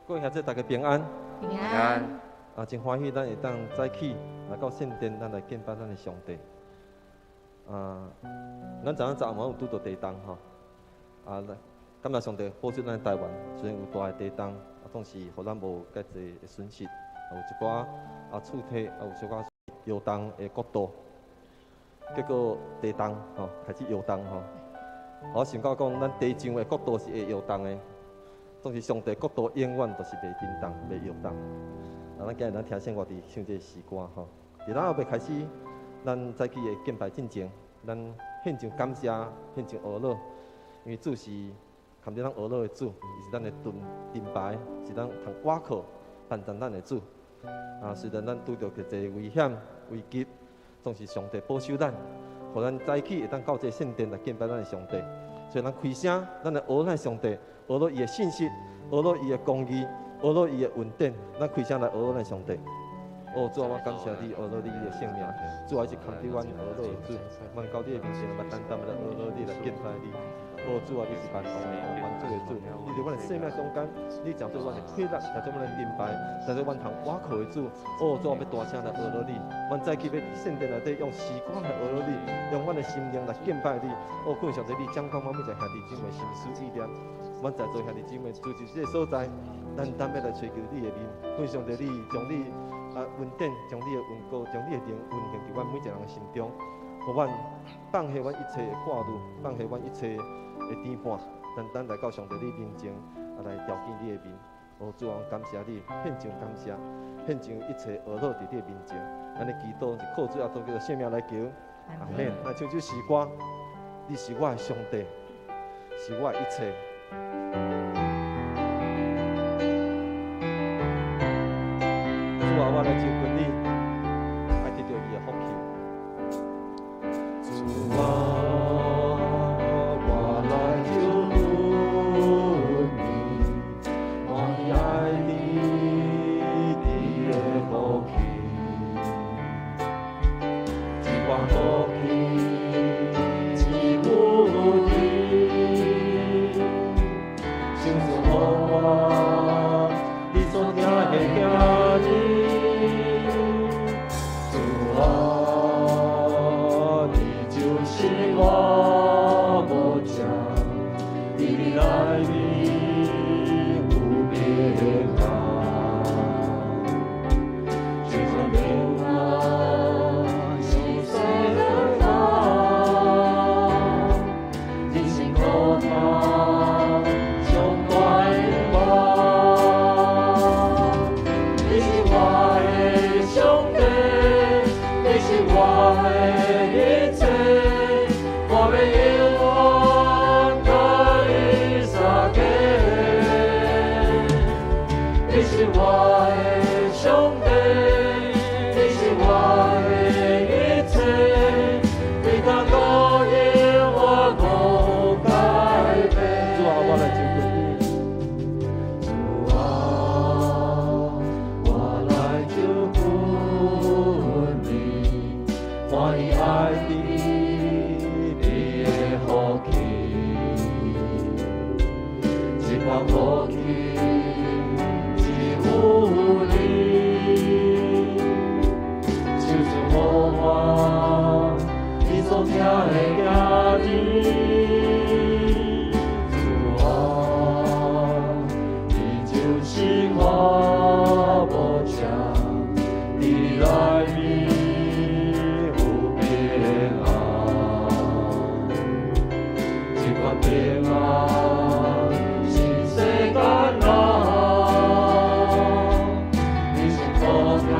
各位兄弟，大家平安。平安。啊，真歡喜，咱會當早起來到聖殿，咱來敬拜咱的上帝。啊，咱昨昏昨暗有拄著地動吼。啊，感謝上帝保守咱台灣，雖然有大的地動，啊，總是予咱無介濟的損失。有一寡啊厝體，啊有小可搖動的角度，結果地動吼開始搖動吼。我想到講，咱地上的國度是會搖動的。總是上帝國度永遠都是袂振動、袂搖動。啊，咱今日咱聽聖歌佇唱這个詩歌吼。佇咱猶未開始，咱早起的敬拜進前，咱獻上感謝，獻上呵咾，因為主是堪得咱呵咾的主，伊是咱的盾盾牌，是咱通倚靠、幫助咱的主。啊，雖然咱拄著極濟危險、危急，總是上帝保守咱，予咱早起會當到這個聖殿來敬拜咱的上帝。所以咱開聲，咱來呵咾咱的上帝，呵咾伊的信實，呵咾伊的公義，呵咾伊的恩典。咱開聲來呵咾咱的上帝。哦，主啊，我感謝你，呵咾你的聖名。主啊，是堪得阮呵咾的主，阮到你的面前，來單單來呵咾你，來敬拜你。哦，主啊，你是萬王的王，萬主的主。你佇阮的生命中間，你成做阮的氣力，成做阮的盾牌，成做阮通倚靠的主。哦，主啊，欲大聲來呵咾你。阮早起欲佇聖殿內底用詩歌來呵咾你，用阮的心靈來敬拜你。哦，感謝上帝，你掌管阮每一個兄弟姊妹心思意念。阮在座兄弟姊妹住佇這個所在，單單欲來尋求你的面。感謝上帝，你將你啊恩典，將你的恩膏，將你的靈運行佇阮每一個人的心中，予阮放下阮一切的掛慮，放下阮一切的牽絆，單單來到上帝你面前，啊來朝見你的面。哦，主啊，感謝你，獻上感謝，獻上一切呵咾佇你的面前。咱的祈禱是靠主耶穌基督聖名來求，阿門。來唱這首詩歌，你是我的上帝，是我的一切。主啊，我來親近你，愛得著伊的福氣。主啊，我來就近你，歡喜愛得你的福氣，這款福氣只有你，賞賜予我，你所疼的囝兒。主啊，你就是我牧者，佇你內面有平安，這款平安是世間難，人生苦難上大的望。你是我的上帝，你是我的一切，我欲永遠佮你相跟。你是我的上帝，你是我的一切，對他高遠我無改變。主啊，我來就近你。主啊，我來就近你，歡喜愛得你的福氣，這款福氣只有你，賞賜予我你所疼的囝兒。主啊，你就是我牧者，佇你內面有平安，這款平安是世間難，你是苦難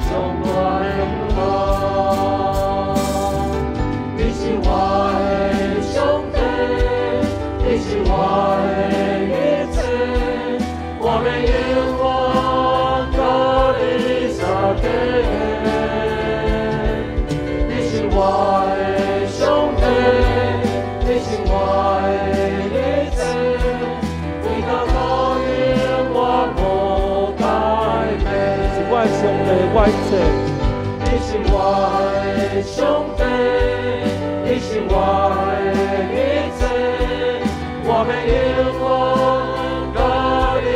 上大的望。你是我的上帝，你是我的一切，我欲永遠佮你相跟。你是我的上帝，你是我的一切，為到高遠我無改變。你是我的上帝，我的一切。你是我的上帝，你是我的一切，我欲永遠佮你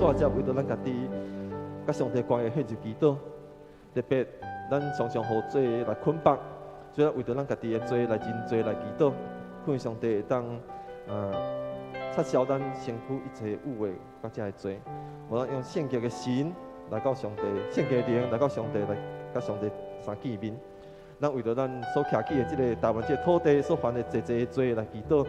煞才為著咱家己佮上帝關係獻上祈禱，特別咱常常予罪來捆綁，所以為著咱家己的罪來認罪來祈禱，懇上帝會當擦消咱身軀一切污穢佮這个罪，予咱用聖潔的心來到上帝，聖潔的靈來到上帝來佮上帝相見面。咱為著咱所徛起的這个台灣這个土地所犯的濟濟的罪來祈禱，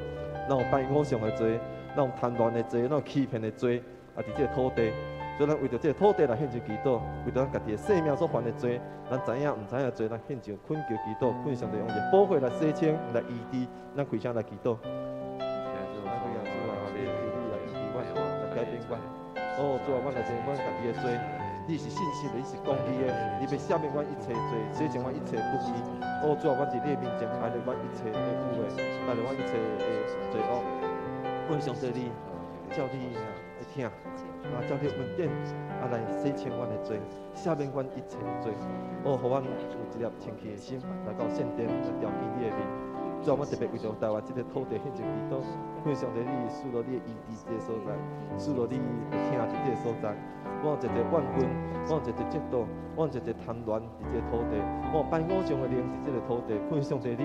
咱有拜偶像的罪，咱有貪戀的罪，咱有欺騙的罪，啊，佇這个土地，所以咱為著這个土地來獻上祈禱，為著咱家己的生命所犯的罪，咱知影毋知影的罪，咱獻上懇求祈禱，懇上帝用伊的寶血來洗清、來醫治，咱開聲來祈禱。來改變阮，哦，主啊，阮來認阮家己的罪。你是信實的，你是公義的，你欲赦免阮一切罪，洗淨阮一切不義。哦，主啊，阮佇你的面前擺落阮一切的污穢，擺落阮一切的罪惡。懇上帝你，照你的疼，啊，照你的恩典，啊，來洗清阮的罪，赦免阮一切的罪。哦，予阮有一粒清氣的心，來到聖殿來朝見你的面。主啊，阮特別為著台灣這个土地獻上祈禱，懇上帝你賜予你的醫治這个所在，賜予你的疼佇這个所在。我有濟濟怨恨，我有濟濟嫉妒，我有濟濟貪戀佇這个土地，我有拜偶像的靈佇這个土地，懇上帝你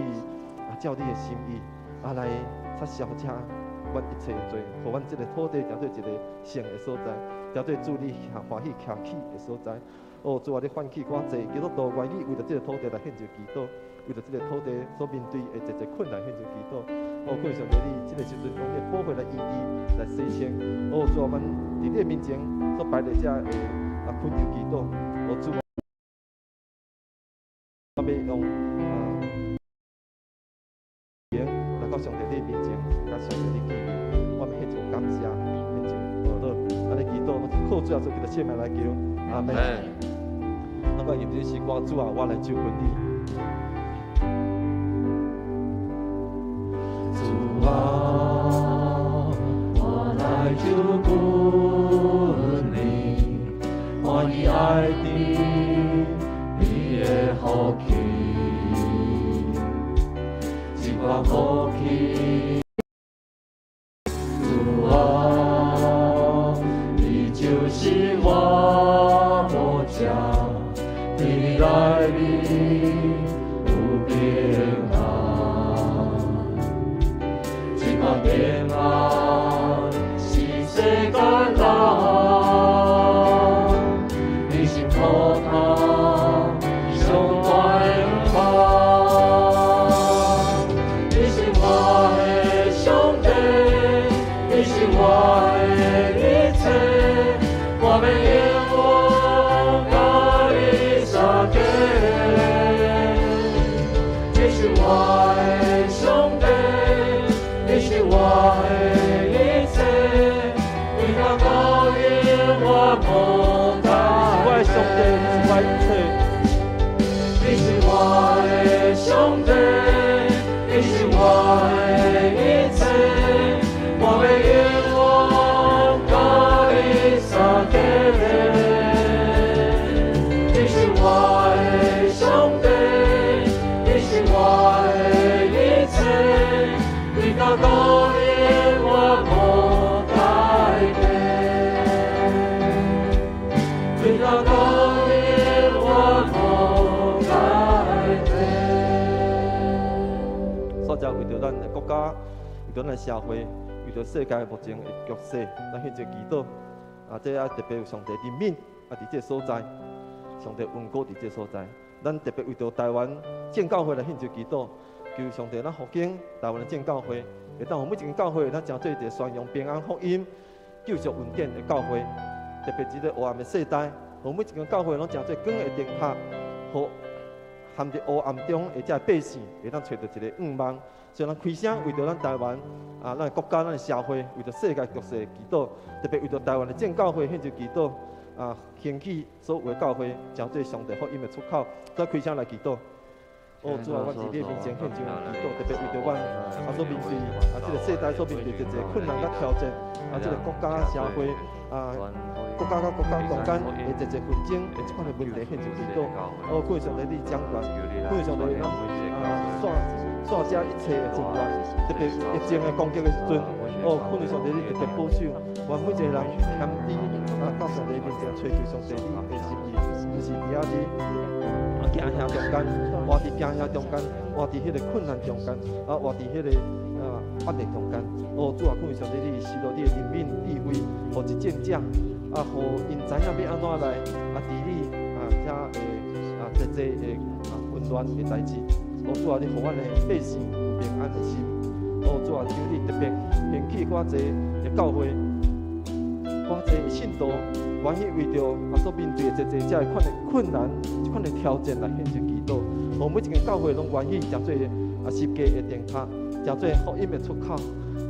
啊，照你的心意啊來擦消這阮一切的罪，予阮這个土地成做一个聖的所在，成做主你歡喜徛起的所在。哦，主啊，你喚起偌濟基督徒願意為著這个土地來獻上祈禱，為著這个土地所面對的濟濟困難獻上祈禱。哦，懇上帝你這个時陣用你的寶血來醫治、來洗清。哦，主啊，阮佇你的面前所擺的這个啊懇求祈禱。哦，主啊，我欲用啊來到上帝你面前，佮上帝你見面，我欲獻上感謝，獻上祈禱。按呢祈禱，攏是靠主耶穌基督聖名來求，阿門。咱來吟這首詩歌，主啊，我來就近你。主啊，我來就近你，歡喜愛佇你的福氣，這款福氣。主啊，你就是我保障，佇你內面有平安，這款平安是世間人，你是苦痛上大的盼，你是我的上帝，你是我的一切，我欲永遠佮你相跟。你是我的上帝，你是我的一切，直到高永我無改你是我的上帝，你是我的一切。你是我的上帝，你是我的一切，我欲永遠佮你相跟。你是我的上帝，你是我的一切，直到高永我無改變。直到高永我無改變。煞才為著咱的國家，為著咱的社會，為著世界目前的局勢，咱獻上祈禱。啊，這啊特別有上帝憐憫，啊，佇這个所在，上帝恩膏佇這个所在。咱特別為著台灣正教會來獻上祈禱，求上帝咱復興台灣的正教會，會當予每一間教會，咱成做一個宣揚平安福音、救贖恩典的教會。特別這個黑暗的世代，予每一間教會攏成做光的燈塔，予陷佇黑暗中的這百姓，會當揣著一個向望。所以，咱開聲為著咱台灣啊，咱的國家、咱的社會，為著世界局勢祈禱，特別為著台灣的正教會獻上祈禱，啊，興起所有的教會，成做上帝福音的出口。再開聲來祈禱。哦，主啊，阮佇你面前獻上祈禱，特別為著阮啊所面對啊這个世代所面對濟濟困難佮挑戰，啊這个國家社會啊國家佮國家中間的濟濟紛爭的這款的問題獻上祈禱。哦，感謝上帝你掌權，感謝上帝咱啊煞煞這一切的混亂，特別疫情的攻擊的時陣，哦，感謝上帝你特別保守，阮每一個人謙卑啊，到上帝面前揣求上帝你的心意，毋是伫遐伫啊驚嚇中間，活佇驚嚇中間，活佇彼個困難中間，啊活佇彼個啊壓力中間。哦，主啊，感謝上帝你賜予你的憐憫智慧，予執政者啊，予𪜶知影欲按怎來啊治理啊遮的啊濟濟的啊混亂的代誌。哦，主啊，你予阮的百姓有平安的心。哦，主啊，求你特別興起較濟的教會，較濟的信徒，願意為著啊所面對的濟濟遮款的困難、這款的挑戰來獻上祈禱。予每一間教會攏願意成做啊十架的燈塔，成做福音的出口，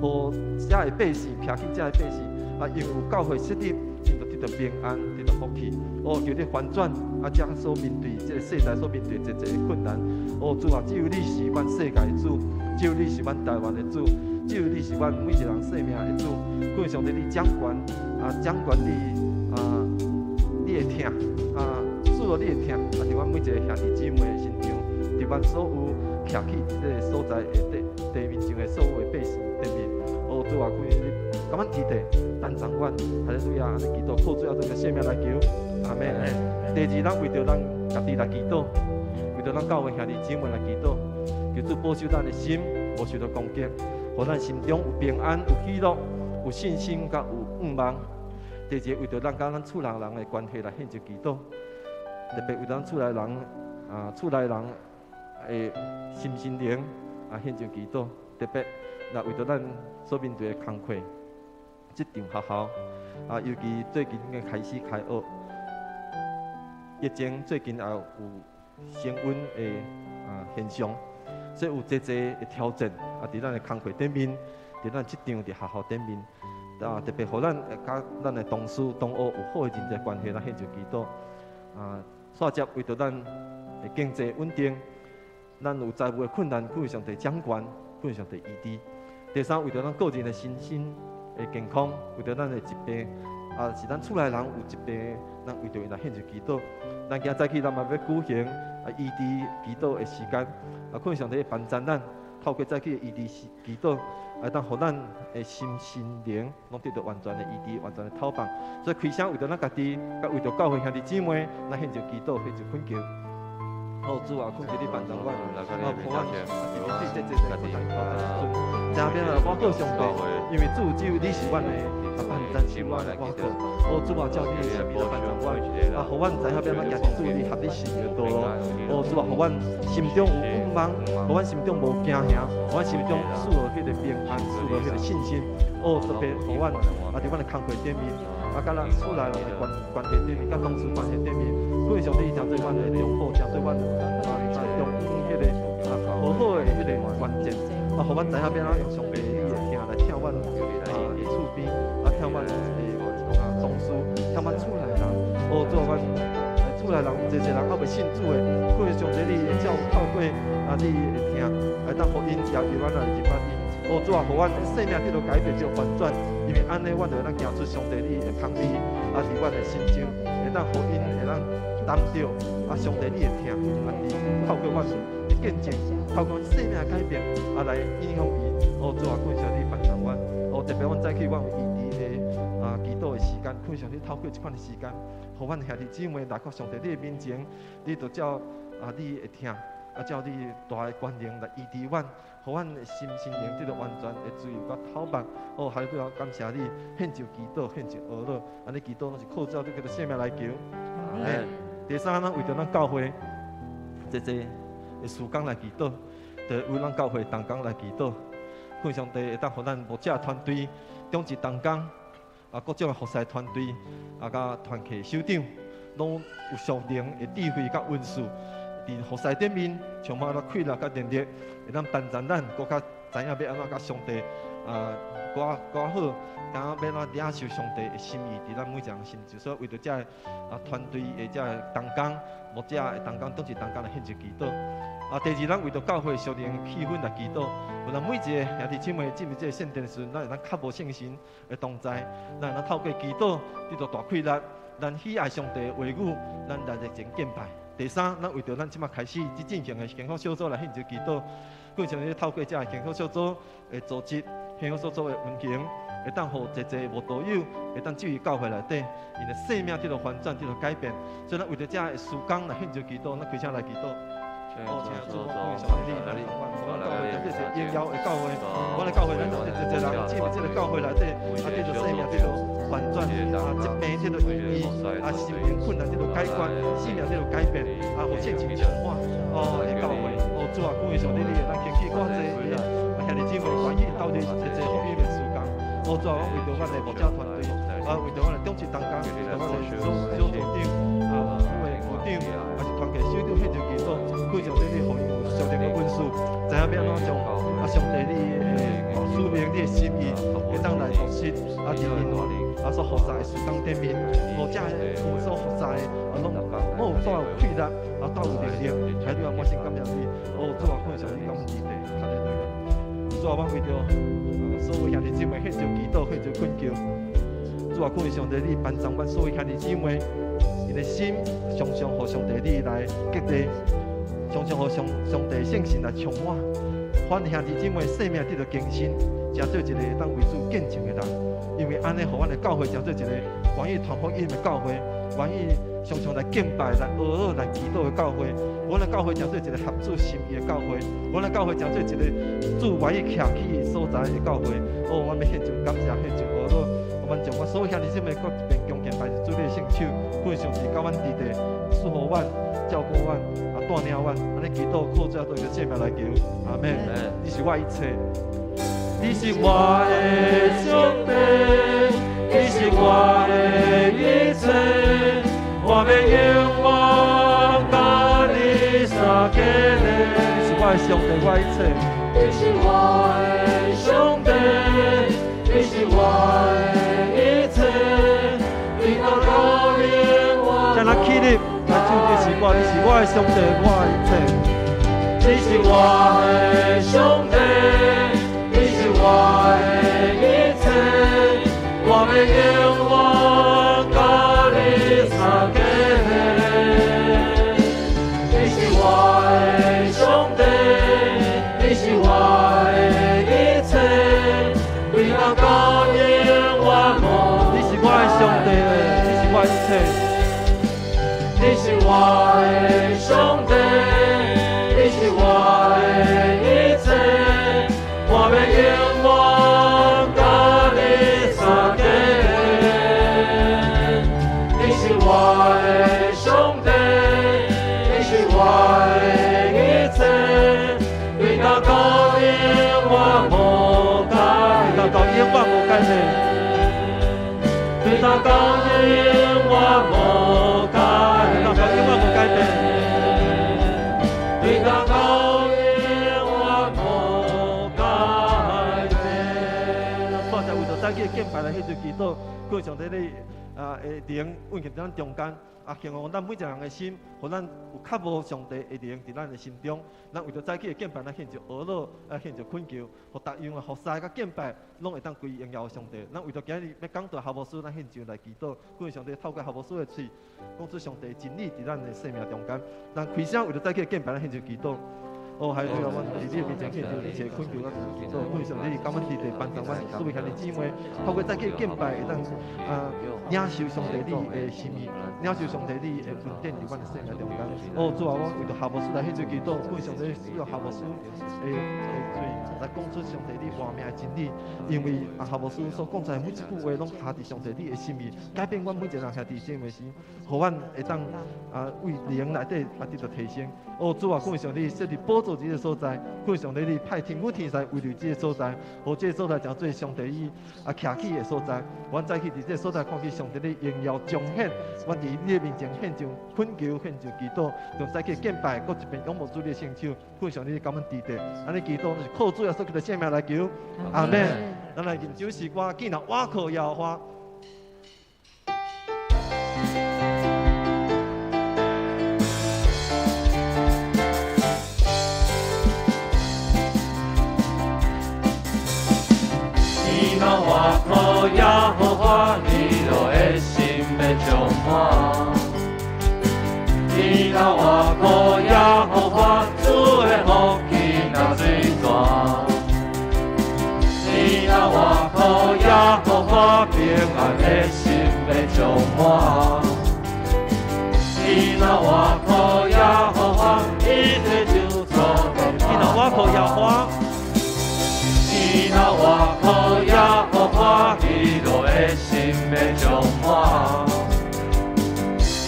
予遮的百姓，徛起遮的百姓啊，因為有教會設立，𪜶就得著平安，得著福氣。哦，求你翻轉啊，遮所面對這個世代所面對濟濟的困難。哦，主啊，只有你是阮世界的主，只有你是阮台灣的主，只有你是阮每一個人生命的主。感謝上帝，你掌權啊，掌權你啊，你的疼啊，賜予你的疼啊，佇阮每一個兄弟姊妹的身上，佇阮所有徛起佇這個所在的地地面上的所有的百姓頂面。哦，主啊，求你共阮記得，擔當阮，哈利路亞，按呢祈禱，靠主耶穌的聖名來求，阿門。第二，咱為著咱家己來祈禱，為著咱教會兄弟姊妹來祈禱，求主保守咱的心，無受著攻擊，予咱心中有平安、有喜樂、有信心，佮有盼望。第二，為著咱佮咱厝內人的關係來獻上祈禱，特別為咱厝內人啊，厝內人的心身靈啊獻上祈禱，特別若為著咱所面對的工課，職場學校啊，尤其最近已經開始開學，疫情最近也有升溫的啊現象，所以有濟濟的挑戰啊，佇咱的工課頂面，佇咱職場佇學校頂面，啊，特別予咱佮咱的同事同學有好的人際關係，咱獻上祈禱啊，煞接為著咱的經濟穩定，咱有財務的困難，求上帝掌權，求上帝醫治。第三，為著咱個人的身心的健康，為著咱的疾病，啊，是咱厝內人有疾病，咱為著𪜶來獻上祈禱。咱今早起咱嘛欲舉行啊醫治祈禱的時間，啊，求上帝幫助咱，透過早起的醫治祈禱，會當予咱的心身靈攏得著完全的醫治、完全的透放。所以開聲為著咱家己，佮為著教會兄弟姊妹，咱獻上祈禱，獻上懇求。哦，主啊，懇求你幫助阮，啊，予阮啊，佇面對這濟濟困難挑戰時陣，知影欲按怎倚靠上帝，因為主只有你是阮的啊，幫助是阮的倚靠。哦，主啊，照你的心意來幫助阮，啊，予阮知影欲按怎行佇主你合你心意的道路。哦，主啊，予阮心中有盼望，予阮心中無驚嚇，予阮心中賜予彼個平安，賜予彼個信心。哦，特別予阮啊，佇阮的工課頂面，啊，佮咱厝內人的關係頂面，佮同事關係頂面，求上帝成做阮的中保，成做阮啊啊中彼個啊好好的彼個關鍵，啊，予阮知影欲按怎用上帝你的疼來疼阮啊的厝邊，啊，疼阮的啊同事，疼阮厝內人。哦，主啊，阮厝內人有濟濟人猶未信主的，求上帝你會照透過啊你的疼，會當予𪜶也猶阮來認捌你。哦，主啊，予阮生命得著改變，得著翻轉，因為按呢，阮就會當行出上帝你的香味，啊，佇阮的心中，會當予𪜶會當擔著啊，上帝你的疼，啊，佇透過阮的見證，透過阮生命的改變，啊，來影響伊。哦，主啊，感謝你幫助阮。哦，特別阮早起阮有醫治的啊祈禱的時間，感謝你透過這款的時間，予阮兄弟姊妹來到上帝你的面前，你就照啊你的疼，啊照你大的權能來醫治阮，予阮的心身靈得著完全的自由佮透放。哦，哈利路亞，感謝你獻上祈禱，獻上哀禱，按呢祈禱攏是靠主你基督聖名來求。阿門。第三，咱為著咱教會濟濟的事工來祈禱，就為咱教會同工來祈禱。求上帝會當予咱牧者團隊、長執同工啊，各種的服侍團隊啊，佮團契首長，攏有屬靈的智慧佮恩賜，佇服侍頂面充滿了氣力佮能力，會當幫助咱，閣較知影欲按怎佮上帝啊，閣較好，知影欲按怎領受上帝的心意，佇咱每一個人心中。所以為著這个啊團隊的這个同工、牧者的同工、長執同工來獻上祈禱。啊，第二，咱為著教會屬靈氣氛來祈禱。有咱每一個兄弟姊妹進入這個聖殿的時陣，咱會當較無聖神的同在，咱會當透過祈禱得著大氣力，咱喜愛上帝的話語，咱來熱情敬拜。第三，咱為著咱這馬開始佇進行的健康小組來獻上祈禱。更像你透過這個健康小組的組織、健康小組的運行，會當予濟濟慕道友會當進入教會內底，𪜶的生命得著翻轉，得著改變。所以咱為著這个事工來獻上祈禱，咱開聲來祈禱。哦，請主，我感謝你來幫阮，阮教會這是榮耀的教會，阮的教會咱濟濟人進入這个教會內底，啊，得著生命得著翻轉，啊，疾病得著醫治，啊，心靈困難得著解決，生命得著改變，啊，予聖靈充滿，哦，的教會，哦，主啊，感謝上帝，你會當興起偌濟的兄弟姊妹願意投入濟濟福音的事工，哦，主啊，阮為著阮的牧者團隊，啊，為著阮的長執同工，為著阮的小小組長，啊，阮的部長，啊是團契首長，獻上祈禱，感謝上帝，你予𪜶有上帝的恩賜，知影欲按怎將啊上帝你的使命、你的心意，會當來落實，啊，佇𪜶啊所負責的事工頂面，予這個所負責的啊，攏攏有帶有氣力，啊帶有能力，哈利路亞，滿心感謝你，哦，主啊，感謝你，感恩你的，哈利路亞。主啊，阮為著啊所有兄弟姊妹獻上祈禱，獻上懇求。主啊，感謝上帝，你幫助阮所有兄弟姊妹，𪜶的心常常予上帝你來激勵，常常予上上帝聖神來充滿，阮兄弟姊妹生命得著更新，成做一个會當為主見證的人。因為按呢，予阮的教會成做一个願意傳福音的教會，願意常常來敬拜、來哀禱、來祈禱的教會。阮的教會成做一个合主心意的教會，阮的教會成做一个主願意徛起的所在的教會。哦，阮欲獻上感謝，獻上哀禱。阮將阮所有兄弟姊妹閣一遍恭敬擺佇主你的聖手，感謝上帝佮阮佇地賜福阮、照顧阮、啊帶領阮，按呢祈禱靠主耶穌的聖名來求，阿們。你是我一切，你是我的上帝，你是我的一切，我欲永遠佮你相結連。你是我的上帝，我一切。你是我的上帝，你是我的一切，你到高永遠。將咱起立來唱這首歌，你是我的上帝，我的一切。你是我的上帝，你是我的一切，我欲永遠佮你相結連。你是我的上帝，你是我的一切，對到高永遠無。你是我的上帝，你是我的一切。你是我的上帝，你是我的一切，我欲永遠佮你相結連。你是我的上帝，你是我的一切，對到高永遠無改對到永遠無改變。對到高永遠無改對到永遠無改變。對到高永遠無改變。咱煞來為著早起的敬拜來獻上祈禱，感謝上帝你啊的靈運行佇咱中間，啊，興旺咱每一个人的心，予咱有渴慕上帝的靈佇咱的心中。咱為著早起的敬拜，咱獻上哀禱，啊，獻上懇求，予逐樣的服侍佮敬拜，攏會當歸榮耀上帝。咱為著今日欲講道夏牧師，咱獻上來祈禱，感謝上帝透過夏牧師的喙，講出上帝真理佇咱的生命中間。咱開聲為著早起的敬拜，咱獻上祈禱。哦，哈利路亞，阮佇你的面前獻上一切懇求，咱祈禱，感謝上帝佮阮佇地幫助阮所有兄弟姊妹，透過早起敬拜，會當啊領受上帝你的心意，領受上帝你的恩典佇阮的生命中間。哦，主啊，阮為著夏牧師來獻上祈禱，感謝上帝使用夏牧師的喙來講出上帝你活命的真理，因為啊夏牧師所講出來每一句話，攏合佇上帝你的心意，改變阮每一個人兄弟姊妹的心，予阮會當啊為靈內底啊得著提升。哦，主啊，感謝上帝設立寶座這个所在，感謝上帝你派天父天使圍著這个所在，予這个所在成做上帝伊啊徛起的所在。阮早起佇這个所在看見上帝的榮耀彰顯，阮佇你的面前獻上懇求，獻上祈禱，用早起敬拜，閣一遍仰望主你的聖手，感謝上帝佮阮佇地，按呢祈禱是靠主耶穌基督聖名來求，阿們。咱來吟這首詩歌，見若倚靠耶和華。你若倚靠耶和華，喜樂的心欲充滿。你若倚靠耶和華，主的福氣若水泉。你若倚靠耶安的心欲充滿。伊若倚靠耶和華，一切就做袂伊若倚靠耶和華，伊若倚靠耶和華，喜樂的心欲充滿。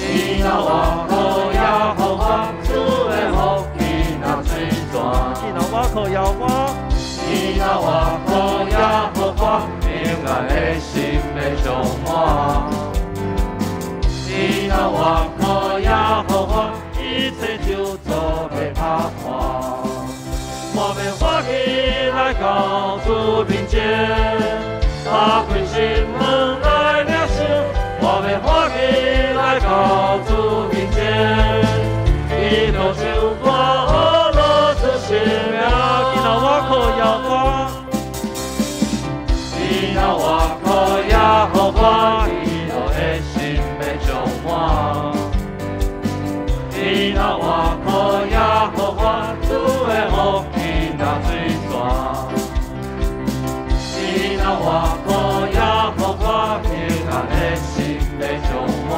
伊若倚靠耶和華，主的福氣若水泉。伊若倚靠耶和華，伊若倚靠耶和華，平安的心欲充滿。伊若倚靠耶和華，一切就做袂拍破。我欲歡喜來到主面前，打開心門來領受。我欲歡喜來到主面前，基督唱歌學樂主聖名。伊若倚靠耶和華，伊若倚靠耶和華，喜樂的心欲充滿。伊若倚靠耶和華，主的福氣若水泉。伊若倚靠耶和華，平安的心欲充滿。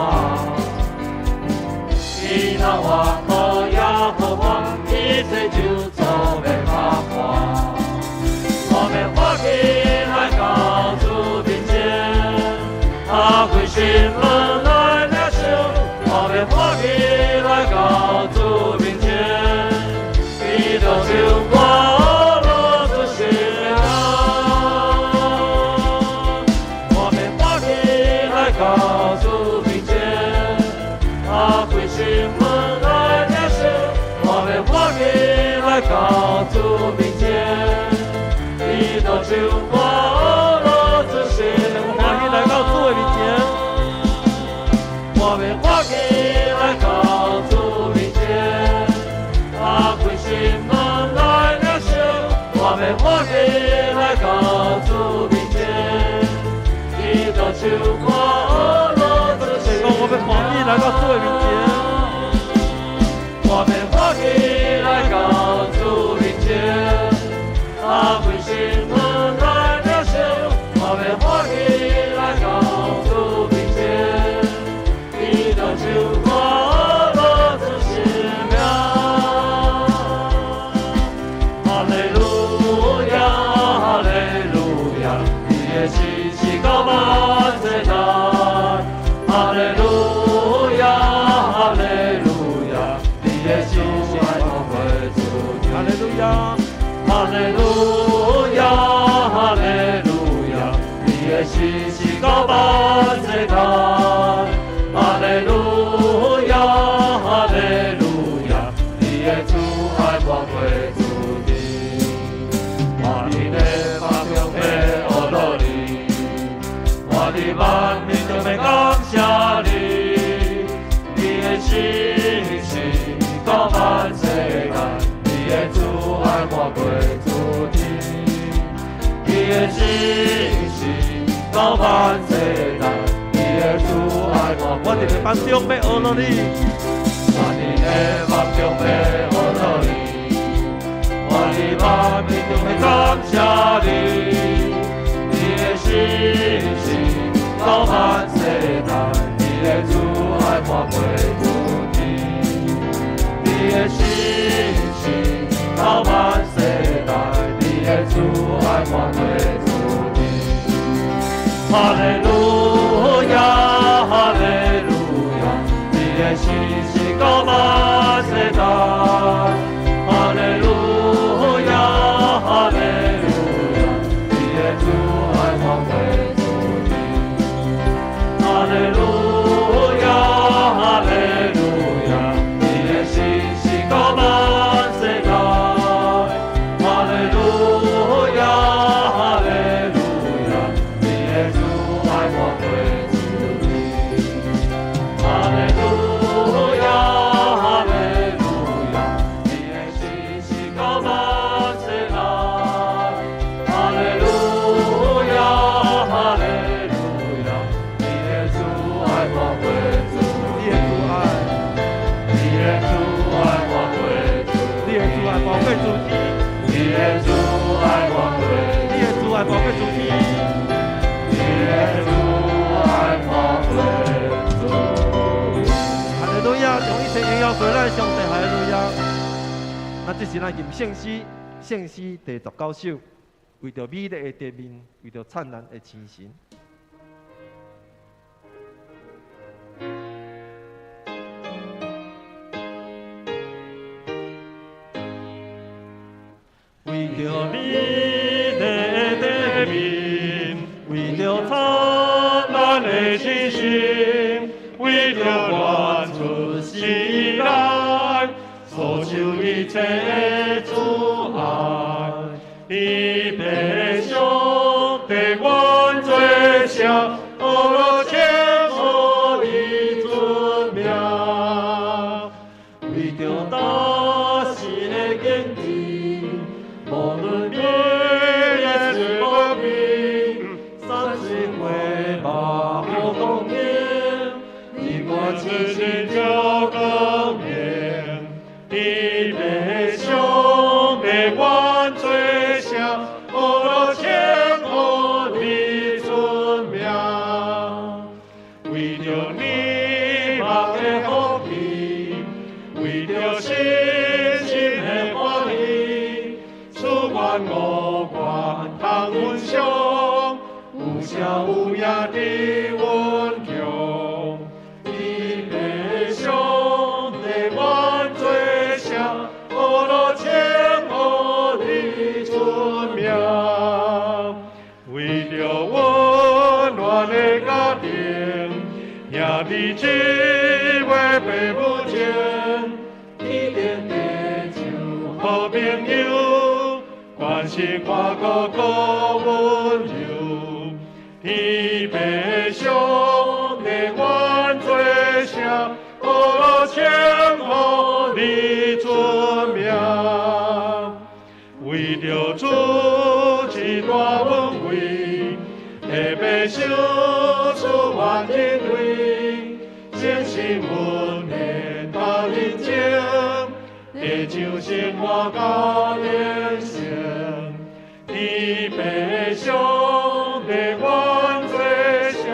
伊若倚靠耶和華，一切就做袂拍破。我欲歡喜來到主面前，打開心門來領受。我欲歡喜來到主面前，基督唱歌學樂主聖名。我欲歡喜來到主面前，打開心門來領受。我欲歡喜來到主面前，基督唱歌學樂主聖名。歡喜來到主的面前，我欲歡喜來到主面前，打開心門來領受。我欲歡喜來到主面前，基督唱歌學樂主聖講我欲歡喜來到主的面前，我欲歡喜來到主面前，打開心門來領受。我欲歡喜來到主面前，基督唱歌學樂主聖名。哈利路亞，哈利路亞，你的信實到萬世代。哈利路亞，哈利路亞，你的慈愛滿過主。哈利路亞，哈利路亞，哈利路亞，你的信實到萬世代。哈利路亞，哈利路亞，你的慈愛滿過諸天。我佇你萬中欲學樂你，我佇萬民中欲感謝你，你的信實到萬世代，你的慈愛滿過諸天。你的信實到萬世代，你的慈愛滿過我佇萬中欲學樂你，我佇你萬中欲學樂你，我佇萬民中欲感謝你，你的信實到萬世代，你的慈愛滿過諸天。你的信實到萬世代，你的慈愛滿過諸天。哈利路亞，哈利路亞，你的信實到萬世代。哈利路亞，哈利路亞，你的慈愛滿過諸天。哈利路亞，哈利路亞，你的信實到萬世代。哈利路亞，哈利路亞，你的慈愛滿過諸天。哈利路亞，耀歸咱上帝，哈利路亞。那這是咱吟聖詩，聖詩第19首，為著美麗的地面，為著燦爛的清晨。為著美麗的地面，為著燦爛的清晨，為著原出世來，所受一切的阻礙，天父上帝願做聖，阿羅稱呼你尊名，為著大時的見證，無論美麗是無美，山水花木好光景，你我痴心就光明。天父上帝願做聖，阿羅稱呼你尊名，為著你目的福氣，為著信心的歡喜，賜阮五官通分享，有聲有影佇阮強。天父上帝願做聖，阿羅稱呼你尊名，為著溫暖的家庭，兄弟姊妹父母情，天頂地上好朋友，關心看顧閣溫柔。天父上帝願做聖，阿羅稱呼你尊名，為著主之大恩惠，特別賞賜阮人類，正是阮的大人情，地上生活甲人生。天父上帝願做聖，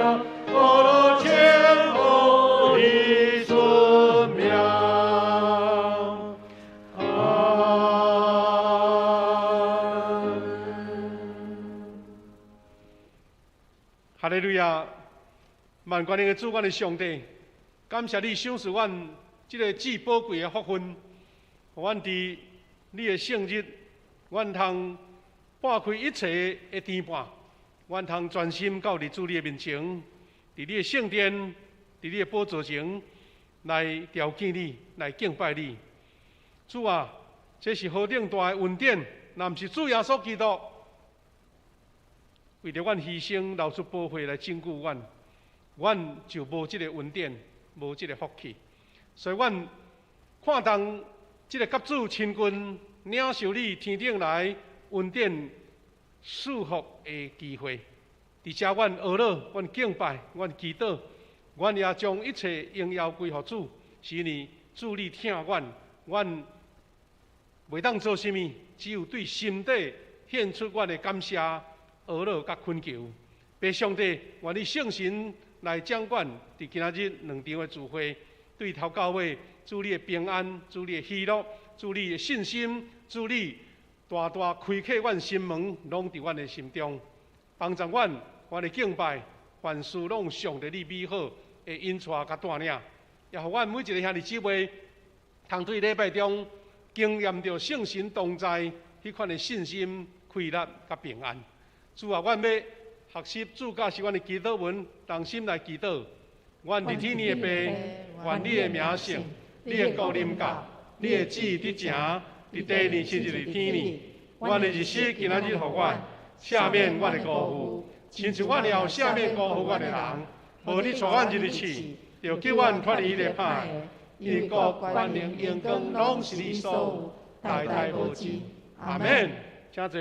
阿羅稱呼你尊名。阿哈利路亞！萬軍的主，阮的上帝，感謝你賞賜阮這个至寶貴的福分，予阮佇你的聖日，阮通撥開一切的牽絆，阮通專心到佇主你的面前，佇你的聖殿，佇你的寶座前來朝見你，來敬拜你。主啊，這是何等大的恩典！若毋是主耶穌基督為著阮犧牲，流出寶血來拯救阮，阮就無這个恩典，無這个福氣。所以，阮看重這个佮主親近、領受你天頂來恩典賜福的機會。佇遮，阮阿羅，阮敬拜，阮祈禱，阮也將一切榮耀歸予主，是因為主你疼阮，阮袂當做啥物，只有對心底獻出阮的感謝、阿羅佮懇求。父上帝，願你聖神來掌管佇今仔日兩場的聚會，對頭到尾，主你的平安，主你的喜樂，主你的信心，主你大大開啟阮心門，攏佇阮的心中，幫助阮，阮的敬拜，凡事攏上帝你美好的引帶佮帶領，也予阮每一个兄弟姊妹，通對禮拜中經驗著聖神同在彼款的信心、快樂佮平安。主啊，阮欲學習主教示阮的祈禱文，同心來祈禱。願佇天的父，願你的名聖，你的國臨到，你的旨意佇成，佇地裡親像佇天裡。阮的日食今仔日予阮，赦免阮的辜負，親像阮也有赦免辜負阮的人。無你帶阮入去試，著救阮脫離彼个歹的。因為國、權能、榮光，攏是你所有，代代無盡。阿們。請坐。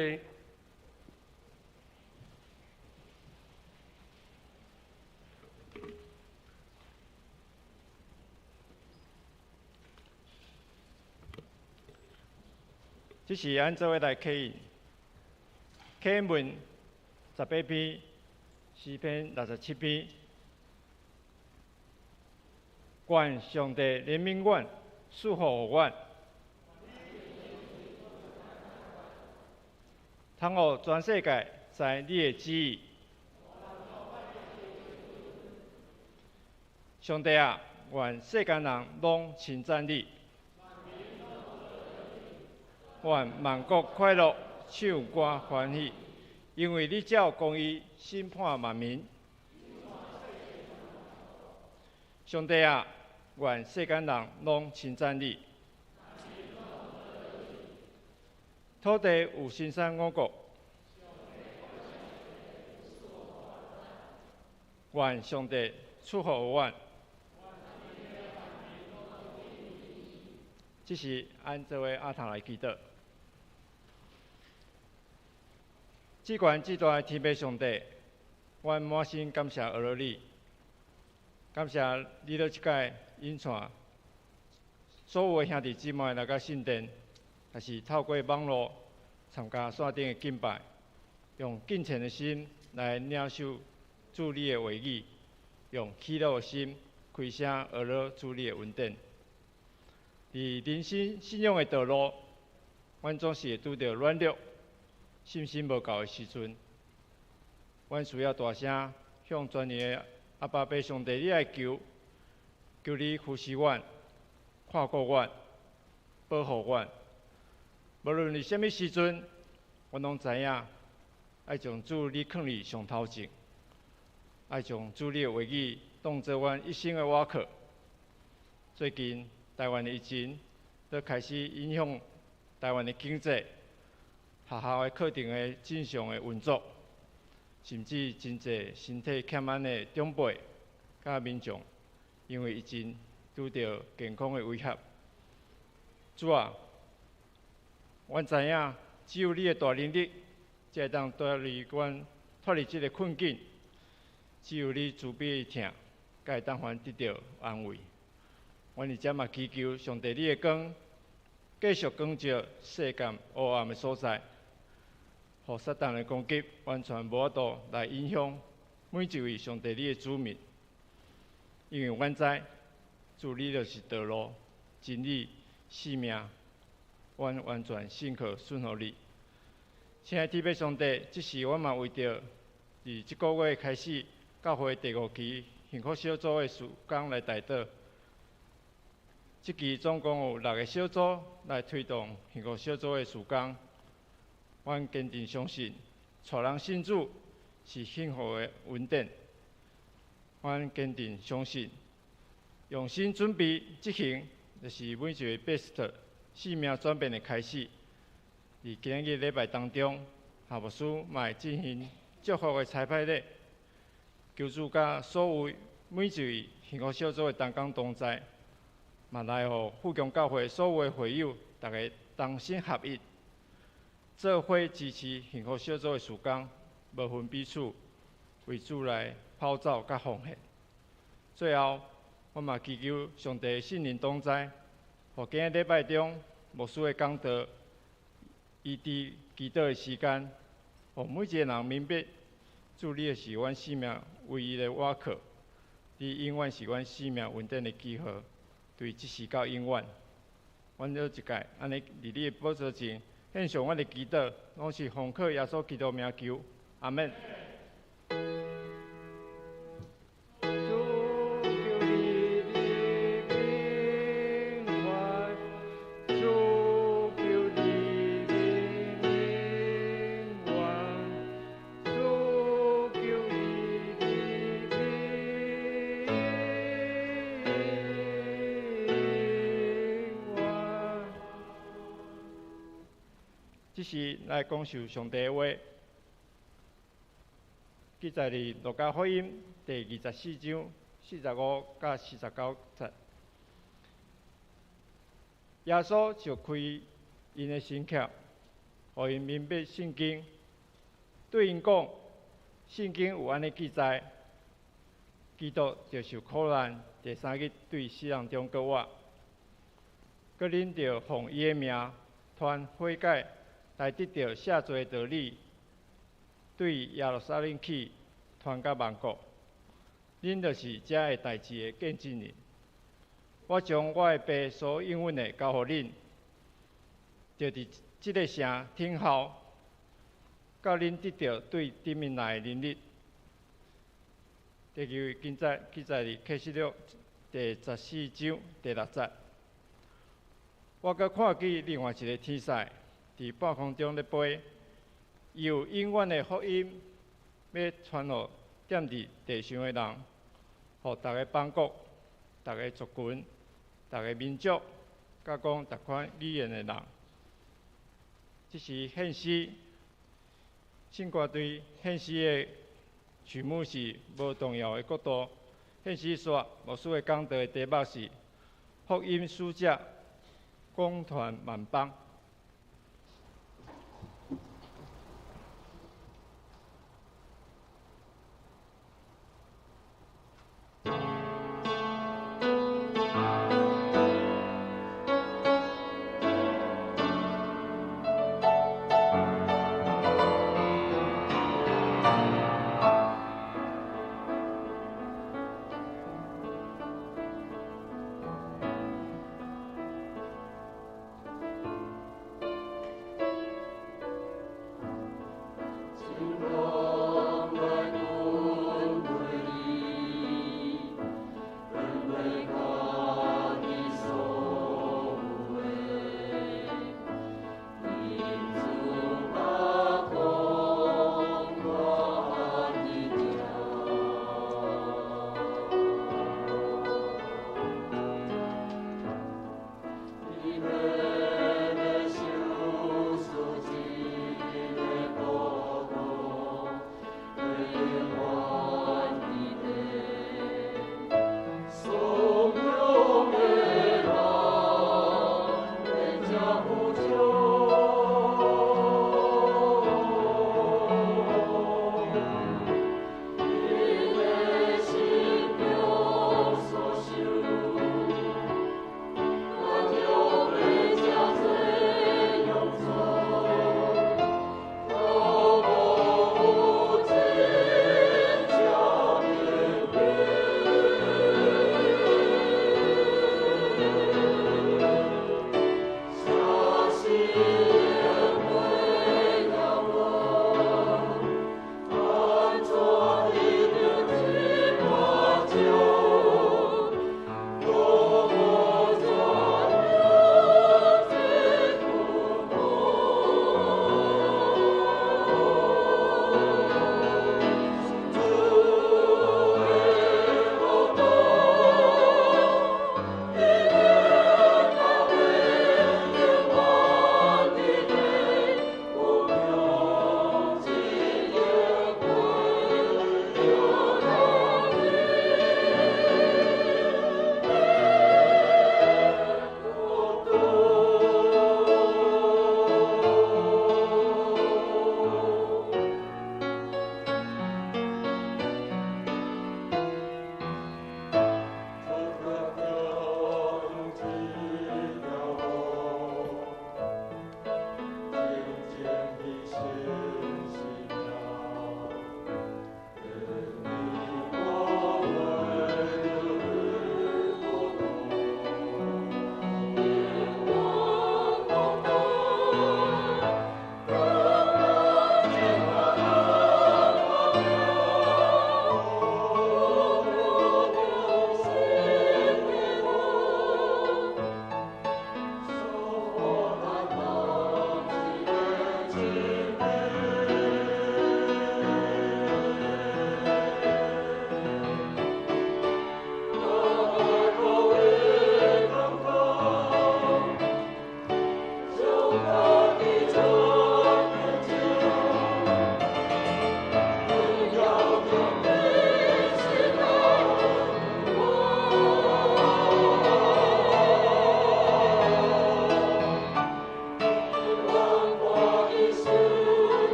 這是咱做伙來啟應，啟應文18篇，詩篇67篇。願上帝憐憫阮，賜福予阮，通予全世界知你的旨意。上帝啊，願世間人攏稱讚你，願萬國快樂，唱歌歡喜，因為你照公義審判萬民。上帝啊，願世間人攏稱讚你。土地有生產五穀，願上帝賜福予阮。這是按這位阿唐來祈禱。至懸至大的天父上帝，阮滿心感謝阿羅你，感謝你佇這擺引帶所有的兄弟姊妹來到聖殿，也是透過網路參加線頂的敬拜，用敬虔的心來領受主你的話語，用喜樂的心開聲阿羅主你的恩典。佇人生信仰的道路，阮總是會拄著軟弱、信心無夠的時陣，阮需要大聲向全能的阿爸父上帝你來求，求你扶持阮、看顧阮、保護阮。無論佇啥物時陣，阮攏知影，愛將主你囥佇上頭前，愛將主你的話語當做阮一生的倚靠。最近台灣的疫情都開始影響台灣的經濟，學校的課程的正常的運作，甚至真濟身體欠安的長輩佮民眾，因為疫情拄著健康的威脅。主啊，阮知影只有你的大能力，才會當帶領阮脫離這個困境。只有你慈悲的疼，才會當予阮得著安慰。阮佇遮嘛祈求上帝你的光，繼續光照世間黑暗的所在，予撒旦的攻擊完全無法度來影響每一位上帝你的子民。因為阮知，主你就是道路、真理、生命，阮完全信靠順服你。親愛的天父上帝，這時阮嘛為著佇這個月開始，教會第五期幸福小組的事工來代禱。這期總共有六個小組來推動幸福小組的事工。阮堅定相信，帶人信主是幸福的恩典。阮堅定相信，用心準備執行，就是每一位 best 生命轉變的開始。佇今日禮拜當中，夏牧師嘛會進行祝福的差派禮，求主佮所有每一位幸福小組的同工同在，嘛來予富強教會所有的會友，逐家同心合一，做伙支持幸福小組的事工，無分彼此，為主來跑走佮奉獻。最後，我嘛祈求上帝聖靈同在，予今日禮拜中牧師的講道，伊佇祈禱的時間，予每一個人明白，主你是阮生命唯一的倚靠，你永遠是阮生命穩定的記號，對這時到永遠。阮做一屆按呢佇你的寶座前獻上阮的祈禱，攏是奉靠耶穌基督名求，阿們。主求你的平安，主求你的平安，主求你的平安。這是來講述上帝的話，記載佇路加福音第24章45佮49節。耶穌就開𪜶的心竅，予𪜶明白聖經，對𪜶講，聖經有按呢記載，基督著受苦難，第三日對死人中復活，閣恁著奉伊的名傳悔改，來得著赦罪的道理，對耶路撒冷起，傳到萬國。恁就是這个代誌的見證人。我將我的爸所應允的交予恁，就佇這个城等候，到恁得著對頂面來的能力。這句記載佇啟示錄第14章第6節。我閣看見另外一个天使佇半空中咧飛，伊有永遠的福音欲傳予踮佇地上的人，予逐个邦國、逐个族群、逐个民族，佮講逐款語言的人。這是獻詩，聖歌隊獻詩的曲目是《無動搖的國度》。獻詩煞牧師的講道的題目是《福音使者廣傳萬邦》。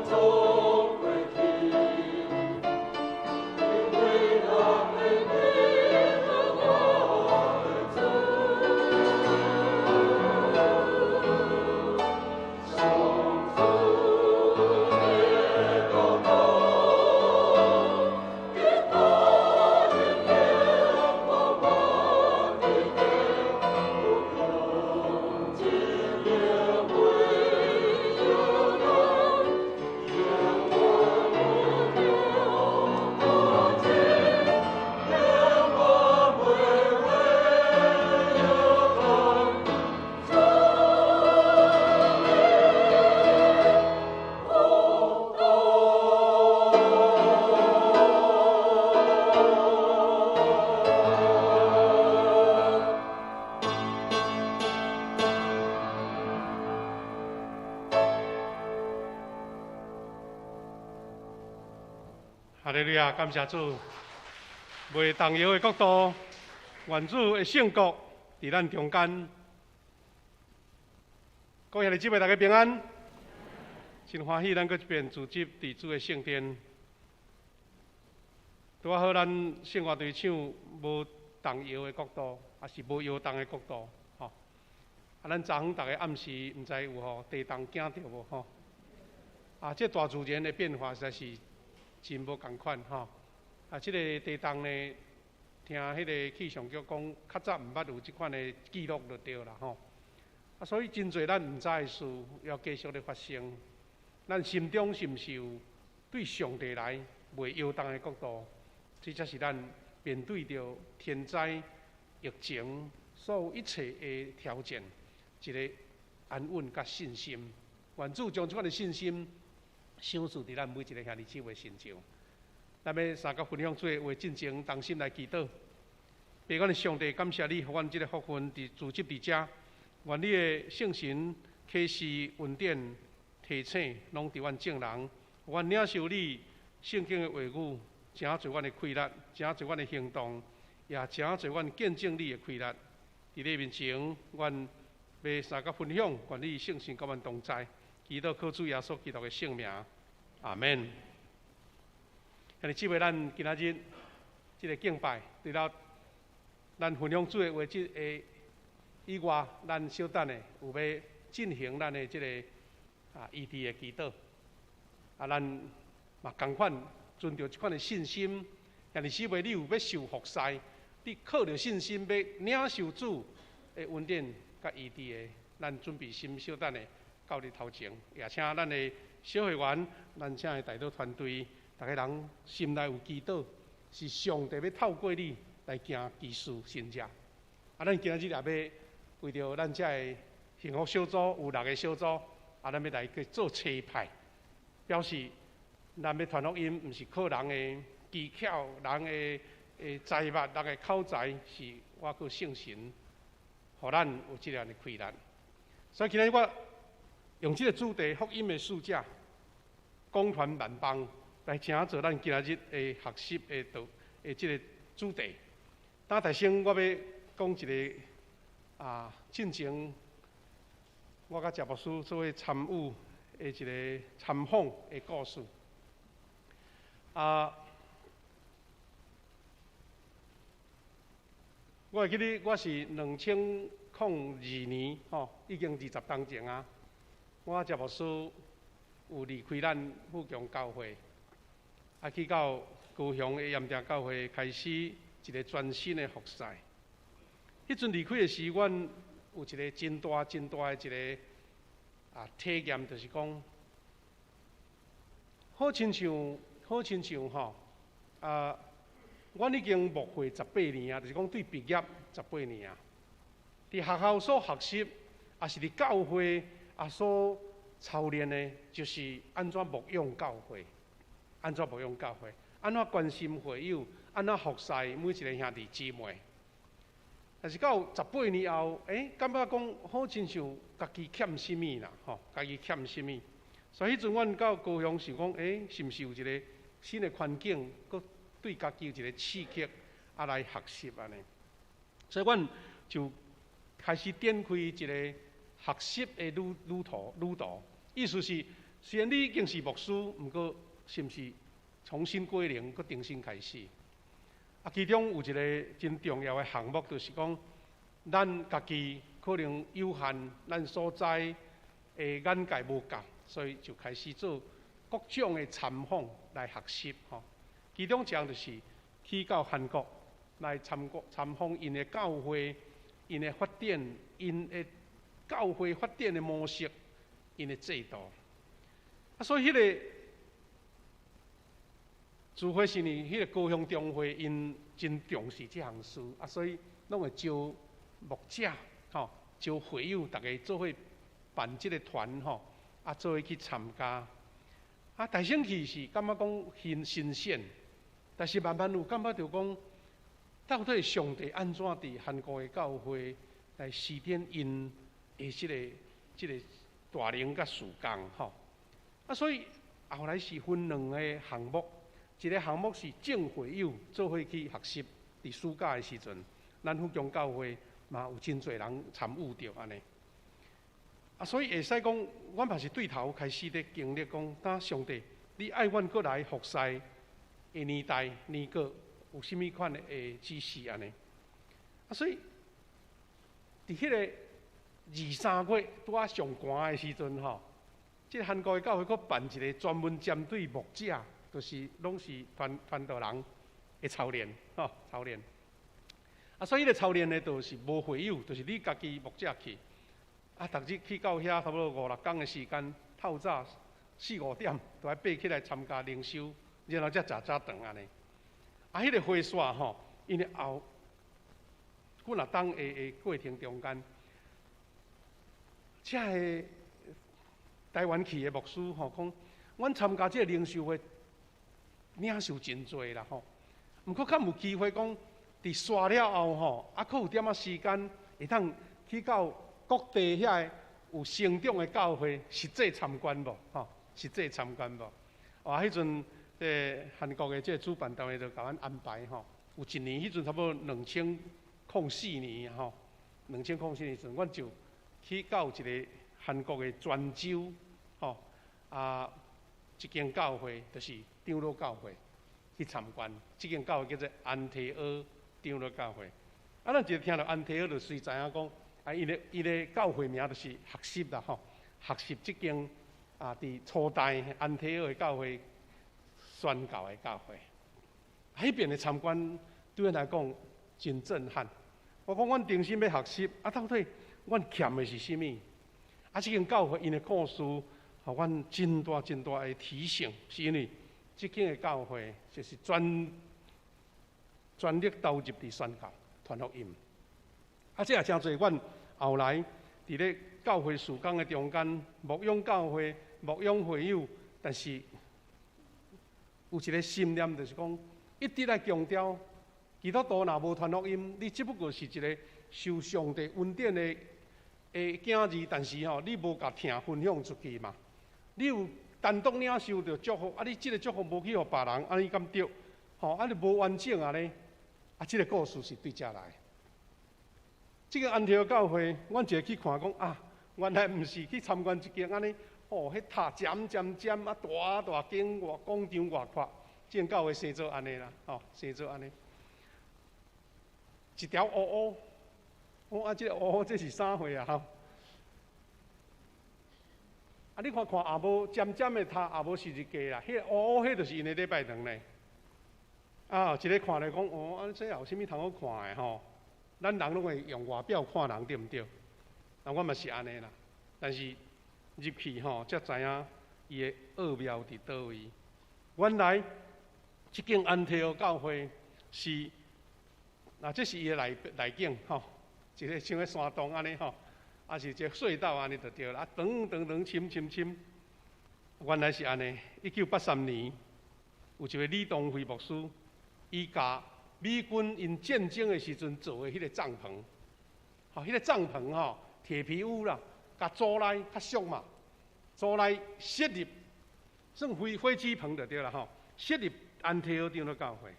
總過去，因為人的耶和華的主，上主的國度，結果永遠無無的無窮盡的榮耀永遠無窮盡，永遠無榮耀主的國度。哈利路亞，感謝主，袂動搖的國度，願主的聖國佇咱中間。各位兄弟姊妹，大家平安。真歡喜，咱閣一遍聚集佇主的聖殿。拄仔好，咱聖樂隊唱無動搖的國度，抑是無搖動的國度，吼。啊，咱昨昏逐家暗時毋知有予地動驚著無吼？啊，這大自然的變化實在是真無仝款吼。啊，這个地動呢，聽彼个氣象局講，較早毋捌有這款的記錄就對啦吼。啊，所以真濟咱毋知的事，猶繼續咧發生。咱心中是毋是有對上帝來袂搖動的國度？這才是咱面對著天災、疫情，所有一切的挑戰，一个安穩佮信心。願主將這款的信心賞賜佇咱每一个兄弟姊妹身上。咱欲相佮分享主的話進前，同心來祈禱。父阮的上帝，感謝你，予阮這个福分佇聚集佇遮。願你的聖神啟示、恩典、提醒，攏佇阮眾人，予阮領受你聖經的話語，成做阮的氣力，成做阮的行動，也成做阮見證你的氣力。佇你面前，阮欲相佮分享，願你聖神佮阮同在。祈禱靠主耶穌基督的聖名，阿們。兄弟姊妹，咱今仔日這个敬拜，除了咱分享主的話這个以外，咱小等下有欲進行咱的這个醫治的祈禱。啊，咱嘛仝款存著這款的信心。兄弟姊妹，你有欲受服侍，你靠著信心欲領受主的恩典佮醫治的，咱準備心小等下到你頭前，也請咱的小會員，咱請的代禱團隊，逐家人心內有祈禱，是上帝欲透過你來行奇事神跡。啊，咱今仔日也欲為著咱遮的幸福小組有六个小組，啊，咱欲來去做差派，表示咱欲傳福音，毋是靠人的技巧、人的才物、人的口才，是倚靠聖神，予咱有這樣的氣力。所以今仔日我用這个主題，福音的使者，廣傳萬邦，來成做咱今仔日的學習的道的這个主題。當大先，我欲講一个啊，進前我佮謝牧師做伙參與的一个參訪的故事。啊，我會記得我是2002年吼，已經20冬前啊。我謝牧師有離開咱富強教會，啊，去到高雄的鹽埕教會開始一个全新的服事。彼陣離開的時，阮有一个真大、真大的一个體驗，就是講，好親像吼，啊，阮已經牧會十八年啊，就是講對畢業十八年啊。佇學校所學習，抑是佇教會所操練的，就是按怎牧養教會，按怎牧養教會，按怎關心會友，按怎服侍每一个兄弟姊妹。但是到十八年後，感覺講好親像家己欠啥物啦，吼，家己欠啥物。所以彼陣阮到高雄想講，是毋是有一个新的環境，閣對家己有一个刺激，啊來學習按呢？所以阮就開始展開一个學習的旅途，意思是雖然你已經是牧師，毋過是毋是重新歸零，閣重新開始？啊，其中有一個真重要的項目，就是講咱家己可能有限，咱所在的眼界無夠，所以就開始做各種的參訪來學習吼。其中一項就是去到韓國來參觀參訪𪜶的教會，𪜶的發展，𪜶的教會發展的模式，𪜶的制度。啊，所以彼個慈惠是呢，彼個高雄中會𪜶真重視這項事，啊，所以攏會招牧者，吼，招會友，逐家做伙辦這個團，吼，啊，做伙去參加。啊，大先去是感覺講很新鮮，但是慢慢有感覺著講，到底上帝按怎佇韓國的教會來施展𪜶的這個大能佮事工，吼。啊，所以後來是分兩個項目，一個項目是眾會友做伙去學習，佇暑假的時陣，咱福強教會嘛有真濟人參與著按呢。啊，所以會使講，阮嘛是對頭開始咧經歷講，當上帝，你愛阮閣來服侍的年代年過有啥物款的指示按呢？啊，所以佇彼個二三月拄仔上寒的時陣吼。這個韓國的教會閣辦一個專門針對牧者，就是攏是傳傳道人的操練，吼操練。啊，所以彼個操練呢，就是無會友，就是你家己牧者去。啊，逐日去到遐，差不多五六工的時間，透早四五點，就愛爬起來參加靈修，然後才食早頓按呢。啊，彼個會所吼，𪜶的後幾若冬的的過程中間，遮个台灣去的牧師吼講，阮參加這個靈修會，領受真濟啦吼。毋過較有機會講，佇煞了後吼，啊，閣有點仔時間會當去到各地遐個有成長的教會實際參觀無？吼，實際參觀無？哇，彼陣這個韓國的這個主辦單位就共阮安排吼，有一年彼陣差不多2004年吼，2004年時陣，阮就去到一個韓國的全州，吼啊，一間教會就是長老教會去參觀，這間教會叫做安提阿長老教會。啊，咱一聽著安提阿就隨知影講，啊，伊的教會名就是學習啦吼，學習這間啊，佇初代安提阿的教會宣教的教會。彼邊的參觀對阮來講真震撼。我講阮誠心欲學習，啊，到底阮欠的是啥物？啊，這間教會𪜶的故事，予阮真大真大的提醒，是因為這間的教會就是全力投入佇宣教、傳福音。啊，這也誠濟阮後來佇咧教會事工的中間，牧養教會、牧養會友，但是有一個心念，就是講一直來強調，基督徒若無傳福音，你只不過是一個受上帝恩典的囝兒，但是吼，你無共疼分享出去嘛？你有單獨領受著祝福，啊，你這個祝福無去予別人，按呢敢對？吼，啊，你無完整按呢？啊，這個故事是對遮來。這個安提阿教會，阮一个去看講啊，原來毋是去參觀一間按呢，哦，彼塔尖尖尖啊，大大間外廣場外闊，這間教會生做按呢啦，吼，生做按呢。一條烏烏，我啊，這個烏烏這是啥貨啊？吼！啊，你看看也無尖尖的塔，也無十字架啦，彼個烏烏，彼就是𪜶的禮拜堂咧。啊，一个看來講，哦，啊，這有啥物通好看的吼？咱人攏會用外表看人，對毋對？啊，我嘛是按呢啦。但是入去吼，才知影伊的奧妙佇佗位。原來這間安提阿教會是，啊，這是伊的內景吼，一個像個山洞按呢吼，啊是一個隧道按呢就對啦。啊，長長長深深深，原來是按呢。1983年有一個李東輝牧師，伊共美軍𪜶戰爭的時陣做的彼個帳篷，吼，彼個帳篷吼，鐵皮屋啦，共租來較俗嘛，租來設立，算飛機棚就對啦吼，設立安提阿長老教會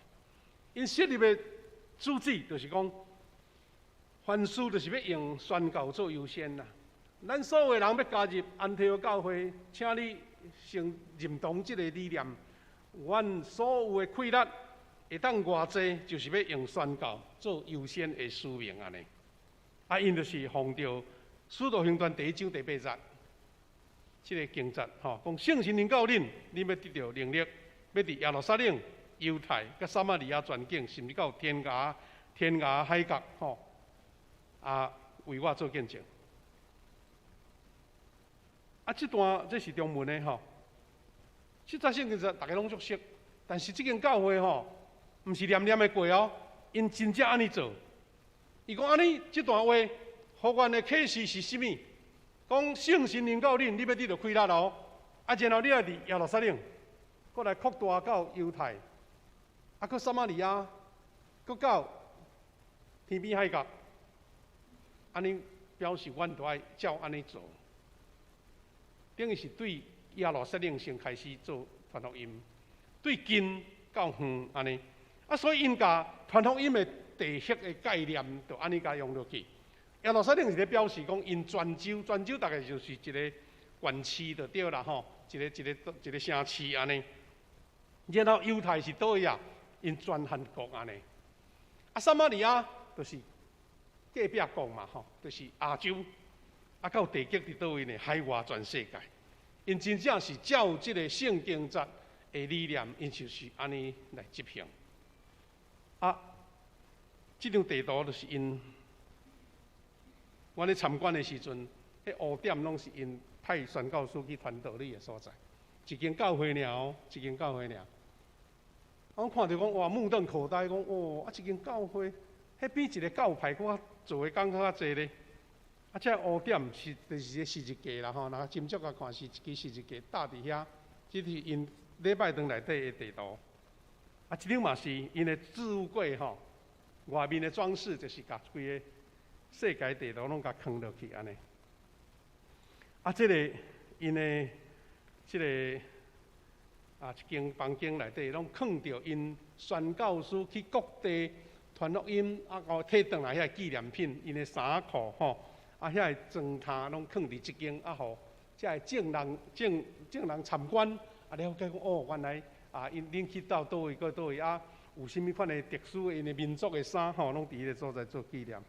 ，𪜶設立的主旨就是講，凡事就是欲用宣教做優先啦。咱所有的人欲加入安提阿教會，請你先認同這个理念。阮所有的氣力會當偌濟，就是欲用宣教做優先的使命按呢。啊，𪜶就是奉著使徒行傳第一章第八節，這个經節吼，講聖神臨到恁，恁欲得著能力，欲佇耶路撒冷、猶太、佮撒瑪利亞全境，甚至到天涯天涯海角吼，啊，為我做見證。啊，這段這是中文的吼。這節聖經節逐家攏足熟，但是這間教會吼，毋是念念的過哦，𪜶真正按呢做。伊講按呢，這段話，予阮的啟示是啥物？講聖神臨到恁，你欲得著氣力哦。啊，然後你愛佇耶路撒冷，閣來擴大到猶太，啊，閣撒瑪利亞，閣到天邊海角。按呢表示，阮都愛照按呢做。等於是對耶路撒冷先開始做傳福音，對近到遠按呢。啊，所以𪜶共傳福音的地域的概念，就按呢共用落去。耶路撒冷是咧表示講，𪜶全州，全州大概就是一个縣市就對啦吼，一个一个一个城市按呢。然後猶太是佗位啊？𪜶全韓國按呢。啊，撒瑪利亞就是隔壁國嘛吼，就是亞洲。啊，到地極佇佗位呢？海外全世界，𪜶真正是照這个聖經節的理念，𪜶就是按呢來執行。啊，這張地圖就是𪜶，阮咧參觀的時陣，彼烏點攏是𪜶派宣教師去傳道理的所在。一間教會爾哦，一間教會爾。我看著講哇，目瞪口呆，講哦，啊，這間教會，彼比一个教派閣較做的工閣較濟咧。啊，這個烏點是就是個十字架啦吼，若斟酌共看是一支十字架搭佇遐，這是𪜶禮拜堂內底的地圖。啊，這張嘛是𪜶的置物櫃吼，外面的裝飾就是共規个世界地圖攏共囥落去按呢。啊，這个𪜶的這个啊，一間房間內底攏囥著𪜶宣教師去各地傳福音，啊，閣提轉來遐紀念品，𪜶的衫褲吼。啊，遐个床榻攏囥佇這間，啊，予遮个眾人眾眾人參觀，啊，了解講哦，原來啊，𪜶恁去到佗位閣佗位啊，有啥物款的特殊𪜶的民族的衫吼，攏佇彼个所在做紀念。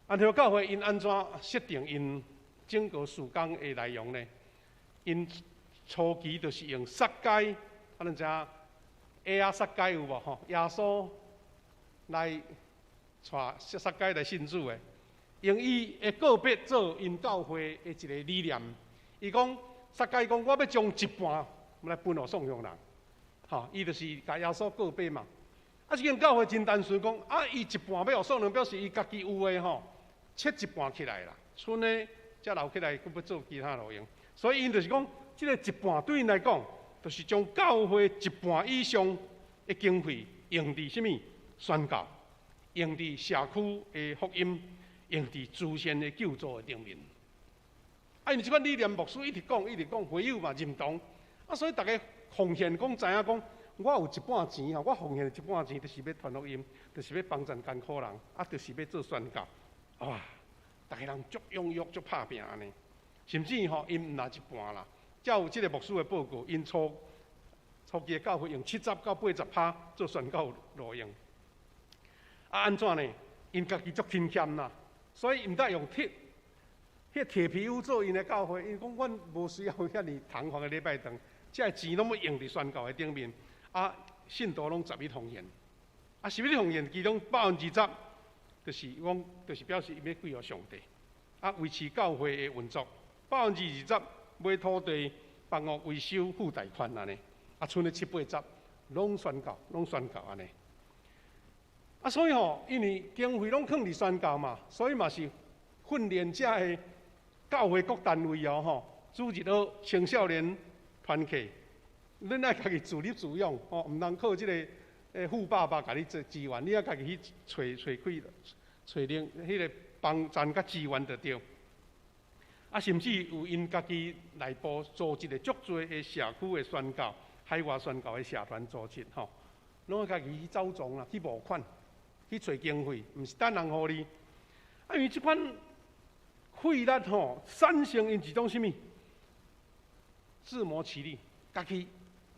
安提阿教會𪜶按怎設定𪜶整個事工的內容呢？𪜶初期就是用撒該，啊，咱知影鞋仔撒該有無吼？耶穌來帶撒該來信主的。用伊的告別做𪜶教會的一个理念。伊講撒該講，我欲將一半來分予送養人，吼，伊就是共耶穌告別嘛。啊，這間教會真單純，講啊，伊一半欲予送人，表示伊家己有的吼，切一半起來啦，賰的才留起來，閣欲做其他路用。所以𪜶就是講，這个一半對𪜶來講，就是將教會一半以上的經費用佇啥物宣教，用佇社區的福音。用佇慈善的救助的頂面，啊，因為這款理念，牧師一直講，一直講，會友嘛認同，啊，所以逐家奉獻講知影講，我有一半錢吼，我奉獻一半錢，就是欲傳福音，就是欲幫贊艱苦人，啊，就是欲做宣教，哇，逐家人足踴躍，足拍拚按呢，甚至吼，𪜶毋若一半啦，照這个牧師的報告，𪜶初初期的教會用70到80%做宣教路用，啊，按怎呢？𪜶家己足勤儉啦。所以毋得用鐵，彼鐵皮屋做𪜶的教會，𪜶講阮無需要遐爾堂皇的禮拜堂，這个錢攏欲用佇宣教的頂面，啊，信徒攏十一奉獻，啊，十一奉獻其中20%，就是講，就是表示伊欲歸予上帝，啊，維持教會的運作，20%買土地、房屋維修付貸款按呢，啊，賰的七八十，攏宣教，攏宣教按呢。啊，所以吼，因為經費攏囥佇宣教嘛，所以嘛是訓練遮个教會各單位哦吼，主日學青少年團契，恁愛家己自立自養吼，毋通靠這个富爸爸共你做支援，你愛家己去揣揣開揣另彼个幫贊佮支援就對。啊，甚至有𪜶家己內部組織的足濟的社區的宣教、海外宣教的社團組織吼，攏愛家己去走傱啦，去募款。去揣經費，毋是等人予你。啊，因為這款氣力吼，產生𪜶一種啥物？自謀其力，家己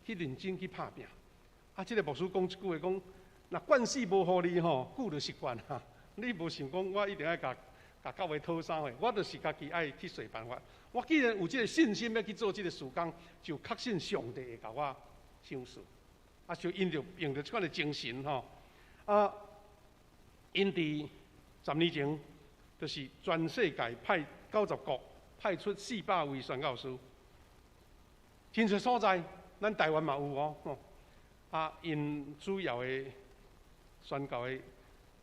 去認真去拍拚。啊，這個牧師講一句話講，若慣勢無予你吼，久就習慣哈。你無想講，我一定愛共共教會討啥貨，我就是家己愛去揣辦法。我既然有這個信心欲去做這個事工，就確信上帝會共我賞賜。啊，就𪜶就用著這款的精神吼。啊，𪜶佇10年前，就是全世界派90國派出400位宣教師，真濟所在，咱台灣嘛有哦。吼，啊，𪜶主要的宣教的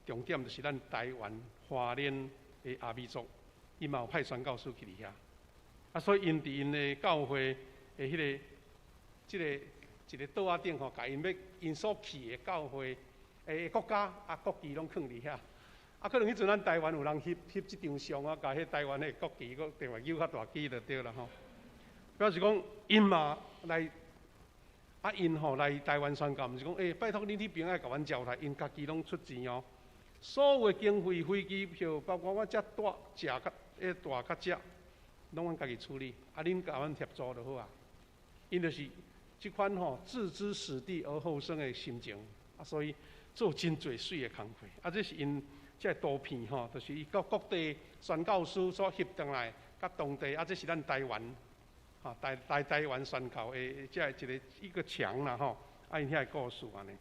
重點就是咱台灣花蓮的阿美族，伊嘛有派宣教師去佇遐。啊，所以𪜶佇𪜶的教會的彼個、這個一個桌仔頂吼，共𪜶欲𪜶所去的教會的國家啊國旗攏囥佇遐。啊，可能彼陣咱台灣有人翕翕這張相啊，共彼台灣的國旗閣另外扭較大支就對啦吼。表示講，𪜶嘛來，啊𪜶吼來台灣宣教，毋是講拜託恁彼邊愛共阮招來，𪜶家己攏出錢哦。所有的經費、飛機票，包括阮遮住食佮住佮食，攏阮家己處理。啊，恁共阮協助就好啊。𪜶就是這款吼置之死地而後生的心情，啊，所以做真濟媠的工課。啊，這是𪜶這個圖片吼，就是伊到各地宣教師所翕轉來，佮當地啊，這是咱台灣，吼台台台灣宣教的這一個一個牆啦吼，啊，𪜶遐個故事按呢。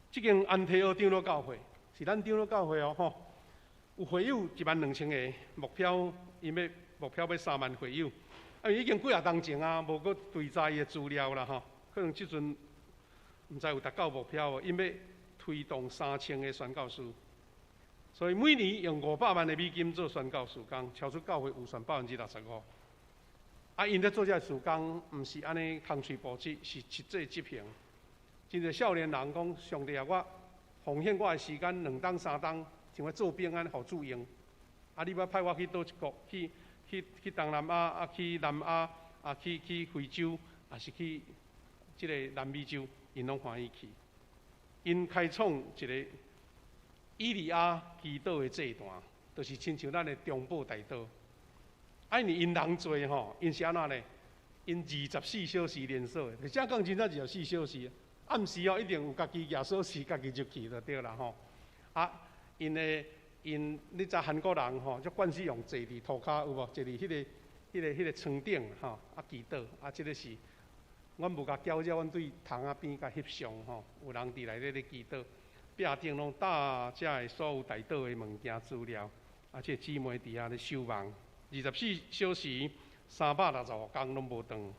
這間安提阿長老教會是咱長老教會哦吼，有會友1萬2千個，目標𪜶欲目標欲3萬會友，啊，已經幾若冬前啊，無閣追查伊的資料啦吼，可能這陣毋知有達到目標無，𪜶欲推動3000個宣教師，所以每年用500萬的美金做宣教事工，超出教會預算65%。啊，𪜶咧做這个事工，毋是按呢空喙布置，是實際執行。真濟少年人講，上帝啊，我奉獻我的時間2冬3冬，像我做兵按呢，予主用。啊，你欲派我去佗一國，去去去東南亞，啊去南亞，啊去去非洲，抑是去這個南美洲，𪜶攏歡喜去。𪜶開創一個以利亞祈禱的祭壇，就是親像咱的中保代禱。啊，因為𪜶人濟吼，𪜶是按怎呢？𪜶24小時連鎖的，正講真正24小時。暗時哦，一定有家己舉鎖匙，家己入去就對啦吼。啊，𪜶的𪜶，你知韓國人吼，足慣勢用坐佇塗跤有無？坐佇彼個床頂吼，啊祈禱。啊，這个是阮無共攪擾，阮對窗仔邊共翕相吼，有人佇內底咧祈禱，壁頂攏搭遮的所有代禱的物件資料。啊，這個姊妹佇遐咧守望，24小時365工攏無斷。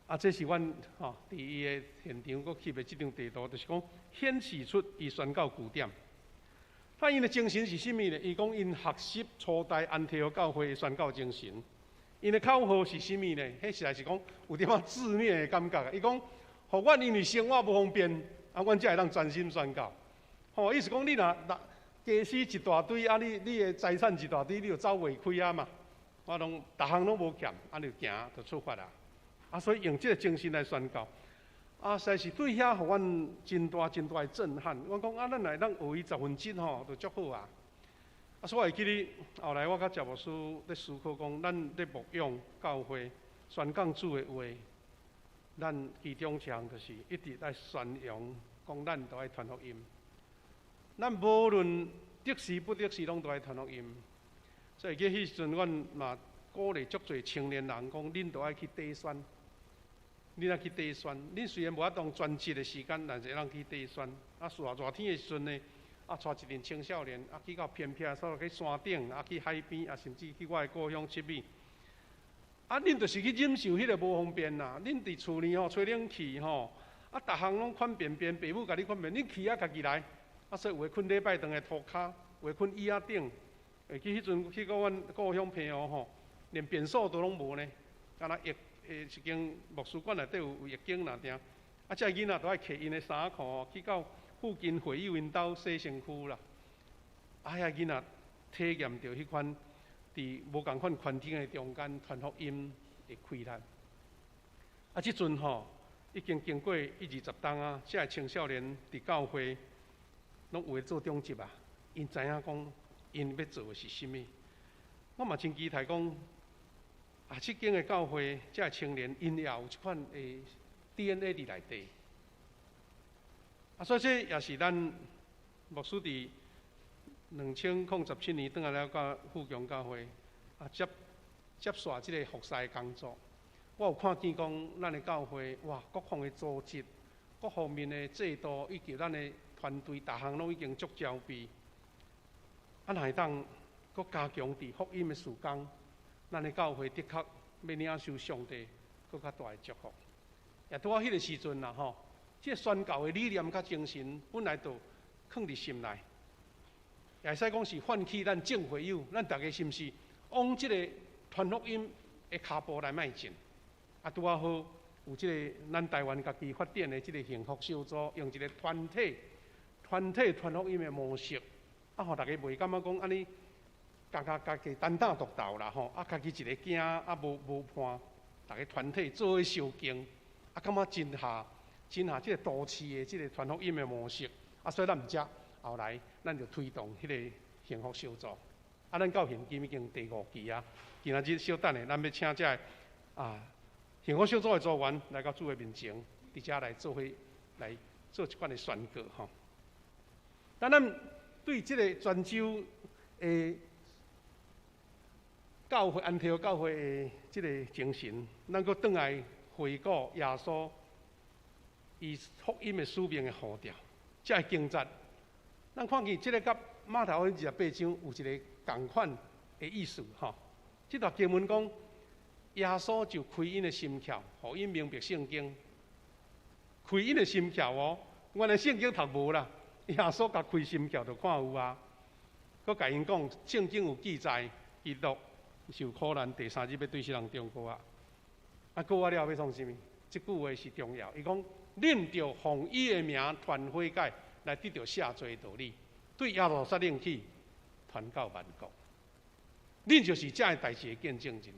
啊，這是阮吼佇伊的現場閣翕的這張地圖，就是講顯示出伊宣教據點。啊，𪜶的精神是啥物呢？伊講𪜶學習初代安提阿教會的宣教精神。𪜶的口號是啥物呢？彼實在是講有點仔自虐的感覺。伊講，予阮因為生活無方便，啊，阮才會當專心宣教。吼，意思講你若若家私一大堆，啊，你你的財產一大堆，你就走袂開啊嘛。我攏逐項攏無欠，啊，你就行就出發啦。啊，所以用這個精神來宣教，啊，實在是對遐予阮真大真大的震撼。我講啊，咱來當學伊十分之一吼，就足好啊。啊，所以會記得後來我佮趙牧師咧思考講，咱咧牧養教會宣講主的話，咱其中一項就是一直來宣揚，講咱都愛傳福音。咱無論得時不得時，攏都愛傳福音。所以記彼時陣，阮嘛鼓勵足濟青年人講，恁都愛去短宣。恁愛去短宣，恁雖然無法度專職的時間，但是會當去短宣。啊，暑熱天的時陣呢，啊，帶一陣青少年，啊，去到偏僻所在，去山頂，啊，去海邊，啊，甚至去我的故鄉七美。啊，恁就是去忍受彼個無方便啦。恁佇厝裡吼吹冷氣吼，啊，逐項攏款便便，爸母共你款便，恁去啊家己來。啊，所以有的睏禮拜堂的塗跤，有的睏椅仔頂。會記彼陣去到阮故鄉澎湖吼，連便所都攏無呢，敢若浴一間牧師館內底有浴間爾爾。啊，這个囡仔都愛提𪜶的衫褲去到附近會友𪜶兜洗身軀啦。啊，遐囡仔體驗著彼款佇無仝款環境的中間傳福音的氣力。啊，這陣吼已經經過一二十冬啊，這个青少年佇教會攏有的做長執啊，𪜶知影講𪜶欲做的是啥物。我嘛真期待講，啊，這間的教會，這个青年，𪜶也有這款的 DNA 佇內底。啊，所以這也是咱牧師佇2017年轉來了到富強教會，啊接續這个服侍的工作。我有看見講，咱的教會哇，各項的組織、各方面的制度，以及咱的團隊，逐項攏已經足齊備。啊，若會當閣加強佇福音的事工，咱的教會的確欲領受上帝閣較大的祝福。也拄好彼个時陣啦吼，這个宣教的理念佮精神本來就囥佇心內，也會使講是喚起咱眾會友，咱逐家是毋是往這个傳福音的跤步來邁進？啊，拄仔好有這个咱台灣家己發展的這个幸福小組，用一个團體傳福音的模式，啊，予逐家袂感覺講按呢，家己單打獨鬥啦吼，啊，家己一个行，啊，無伴，逐家團體做伙相敬，啊，感覺真合真合這个都市的這个傳福音的模式，啊，所以咱毋才後來咱就推動彼个幸福小組，啊，咱到現今已經第五期啊，今仔日小等下，咱欲請這个啊幸福小組的組員來到主的面前，佇遮來做伙來做一款的宣告吼。但咱對這个泉州的教會安提阿教會的這个精神，咱閣轉來回顧耶穌伊福音的使命的呼召，這个經節，咱看見這个佮馬太福音28章有一个仝款的意思吼。這段經文講，耶穌就開𪜶的心竅，予𪜶明白聖經。開𪜶的心竅哦，原來聖經讀無啦，耶穌共開心竅就看有啊。閣共𪜶講，聖經有記載，基督受苦難，第三日欲對死人中復活。啊，過完了欲創啥物？這句話是重要。伊講，恁著奉伊的名傳悔改，來得著赦罪的道理，對耶路撒冷起，傳到萬國。恁就是這个代誌的見證人。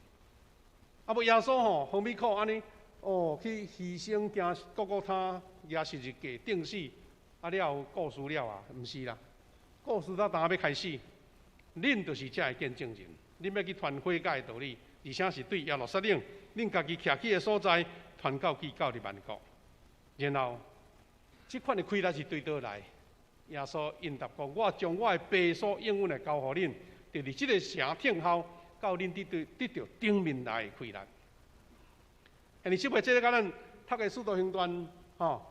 啊，無耶穌吼，何物苦按呢？哦，去犧牲行各各他，舉十字架釘死，啊了故事了啊？毋是啦，故事才拄仔欲開始。恁就是這个見證人，恁欲去傳悔改的道理，而且是對耶路撒冷，恁家己徛起的所在，傳教去到佇萬國。然後，這款的氣力是對佗來？耶穌應答講：我將我的爸所應允的交予恁，就佇這个城聽候，到恁得著頂面來的氣力。兄弟姊妹，這个佮咱讀的《使徒行傳》吼，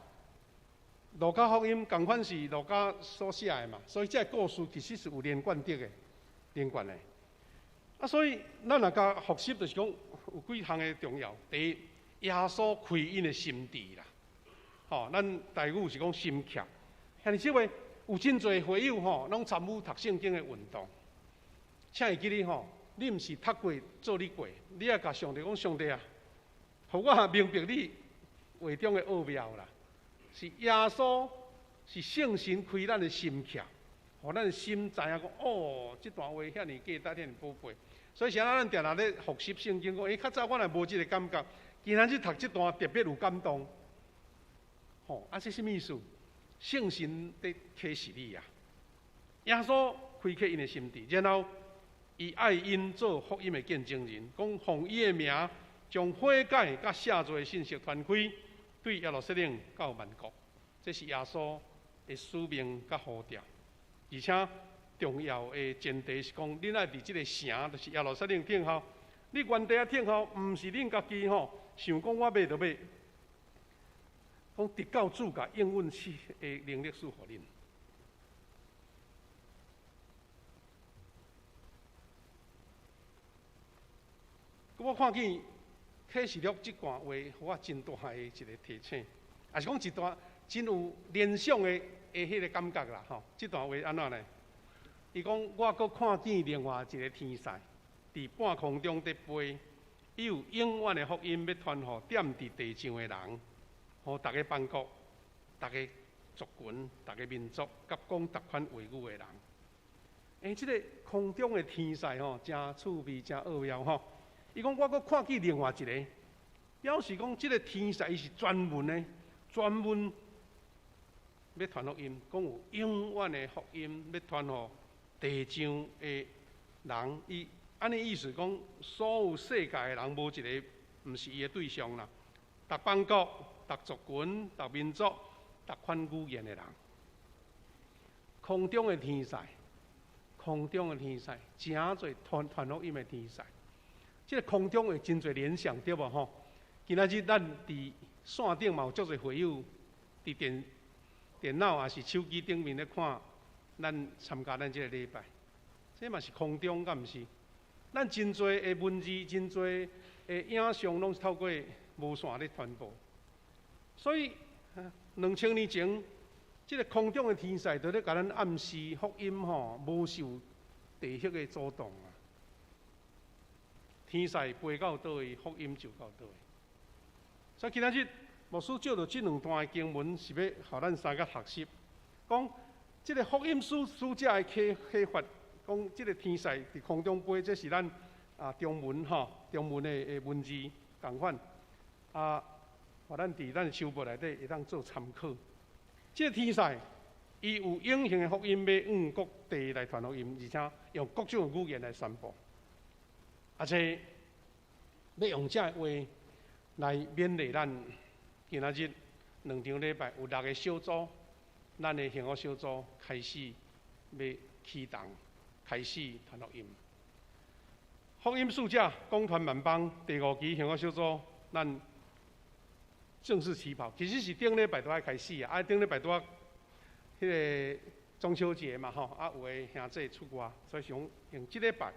路加福音仝款是路加所寫的嘛，所以這个故事其實是有連貫的，連貫的。啊，所以咱若共複習，就是講有幾項的重要。第一，耶穌開𪜶的心智啦，吼，咱台語是講心竅。兄弟姊妹，有真濟會友吼，攏參與讀聖經的運動，請會記得吼，你毋是讀過做你過，你愛共上帝講，上帝啊，予我明白你話中的奧妙啦。是耶穌，是聖神開咱的心竅，予咱的心知影講，哦，這段話遐爾價值，遐爾寶貝。所以，啥咱定定咧複習聖經，講，欸，較早我若無這个感覺，今仔日讀這段特別有感動。吼，啊，這啥物意思？聖神佇啟示你啊！耶穌開啟𪜶的心智，然後伊愛𪜶做福音的見證人，講奉伊的名，將悔改佮赦罪的信息傳開，對耶路撒冷到萬國。這是耶穌的使命佮呼召，而且重要的前提是講，恁愛佇這个城，就是耶路撒冷聽候。你原地仔聽候，毋是恁家己吼，想講我欲就欲。講直到主共應允的能力賜予恁。我看見啟示錄這段話，予我真大的一个提醒，也是講一段真有聯想的彼个感覺啦吼。這段話按怎呢？伊講我閣看見另外一个天使，佇半空中佇飛，伊有永遠的福音欲傳予踮佇地上的人，予逐个邦國、逐个族群、逐个民族，佮講逐款話語的人。欸，這个空中的天使吼，真趣味，真奧妙吼。伊講我閣看見另外一个，表示講這个天使伊是專門的，專門欲傳福音，講有永遠的福音欲傳予地上的人，伊按呢意思講，所有世界的人無一个毋是伊的對象啦。逐邦國、逐族群、逐民族、逐款語言的人，空中的天使，空中的天使，誠濟傳傳福音的天使。這个空中會真濟聯想，對無吼？今仔日咱佇線頂嘛有足濟會友佇電電腦抑是手機頂面咧看咱參加咱這个禮拜，這嘛是空中，敢毋是？咱真濟的文字、真濟的影像，攏是透過無線咧傳播。所以2000年前，這个空中的天使就咧共咱暗示福音吼，無受地域的阻擋啊！天使飛到佗位，福音就到佗位。所以今仔日牧師借著這兩段的經文，是欲予咱三個學習，講這个福音使使者的啟啟發，講這个天使佇空中飛，這是咱啊中文吼，中文的的文字仝款啊，予咱佇咱手簿內底會當做參考。這个天使，伊有永恆的福音欲往各地來傳福音，而且用各種的語言來宣布，而且欲用這个話來勉勵咱。今仔日兩場禮拜有六个小組，咱的幸福小組開始欲啟動，開始傳福音。福音使者廣傳萬邦第五期幸福小組，咱正式起跑。其實是頂禮拜就愛開始啊，啊頂禮拜拄仔彼个中秋節嘛吼，啊有的兄弟出外，所以想用這禮拜。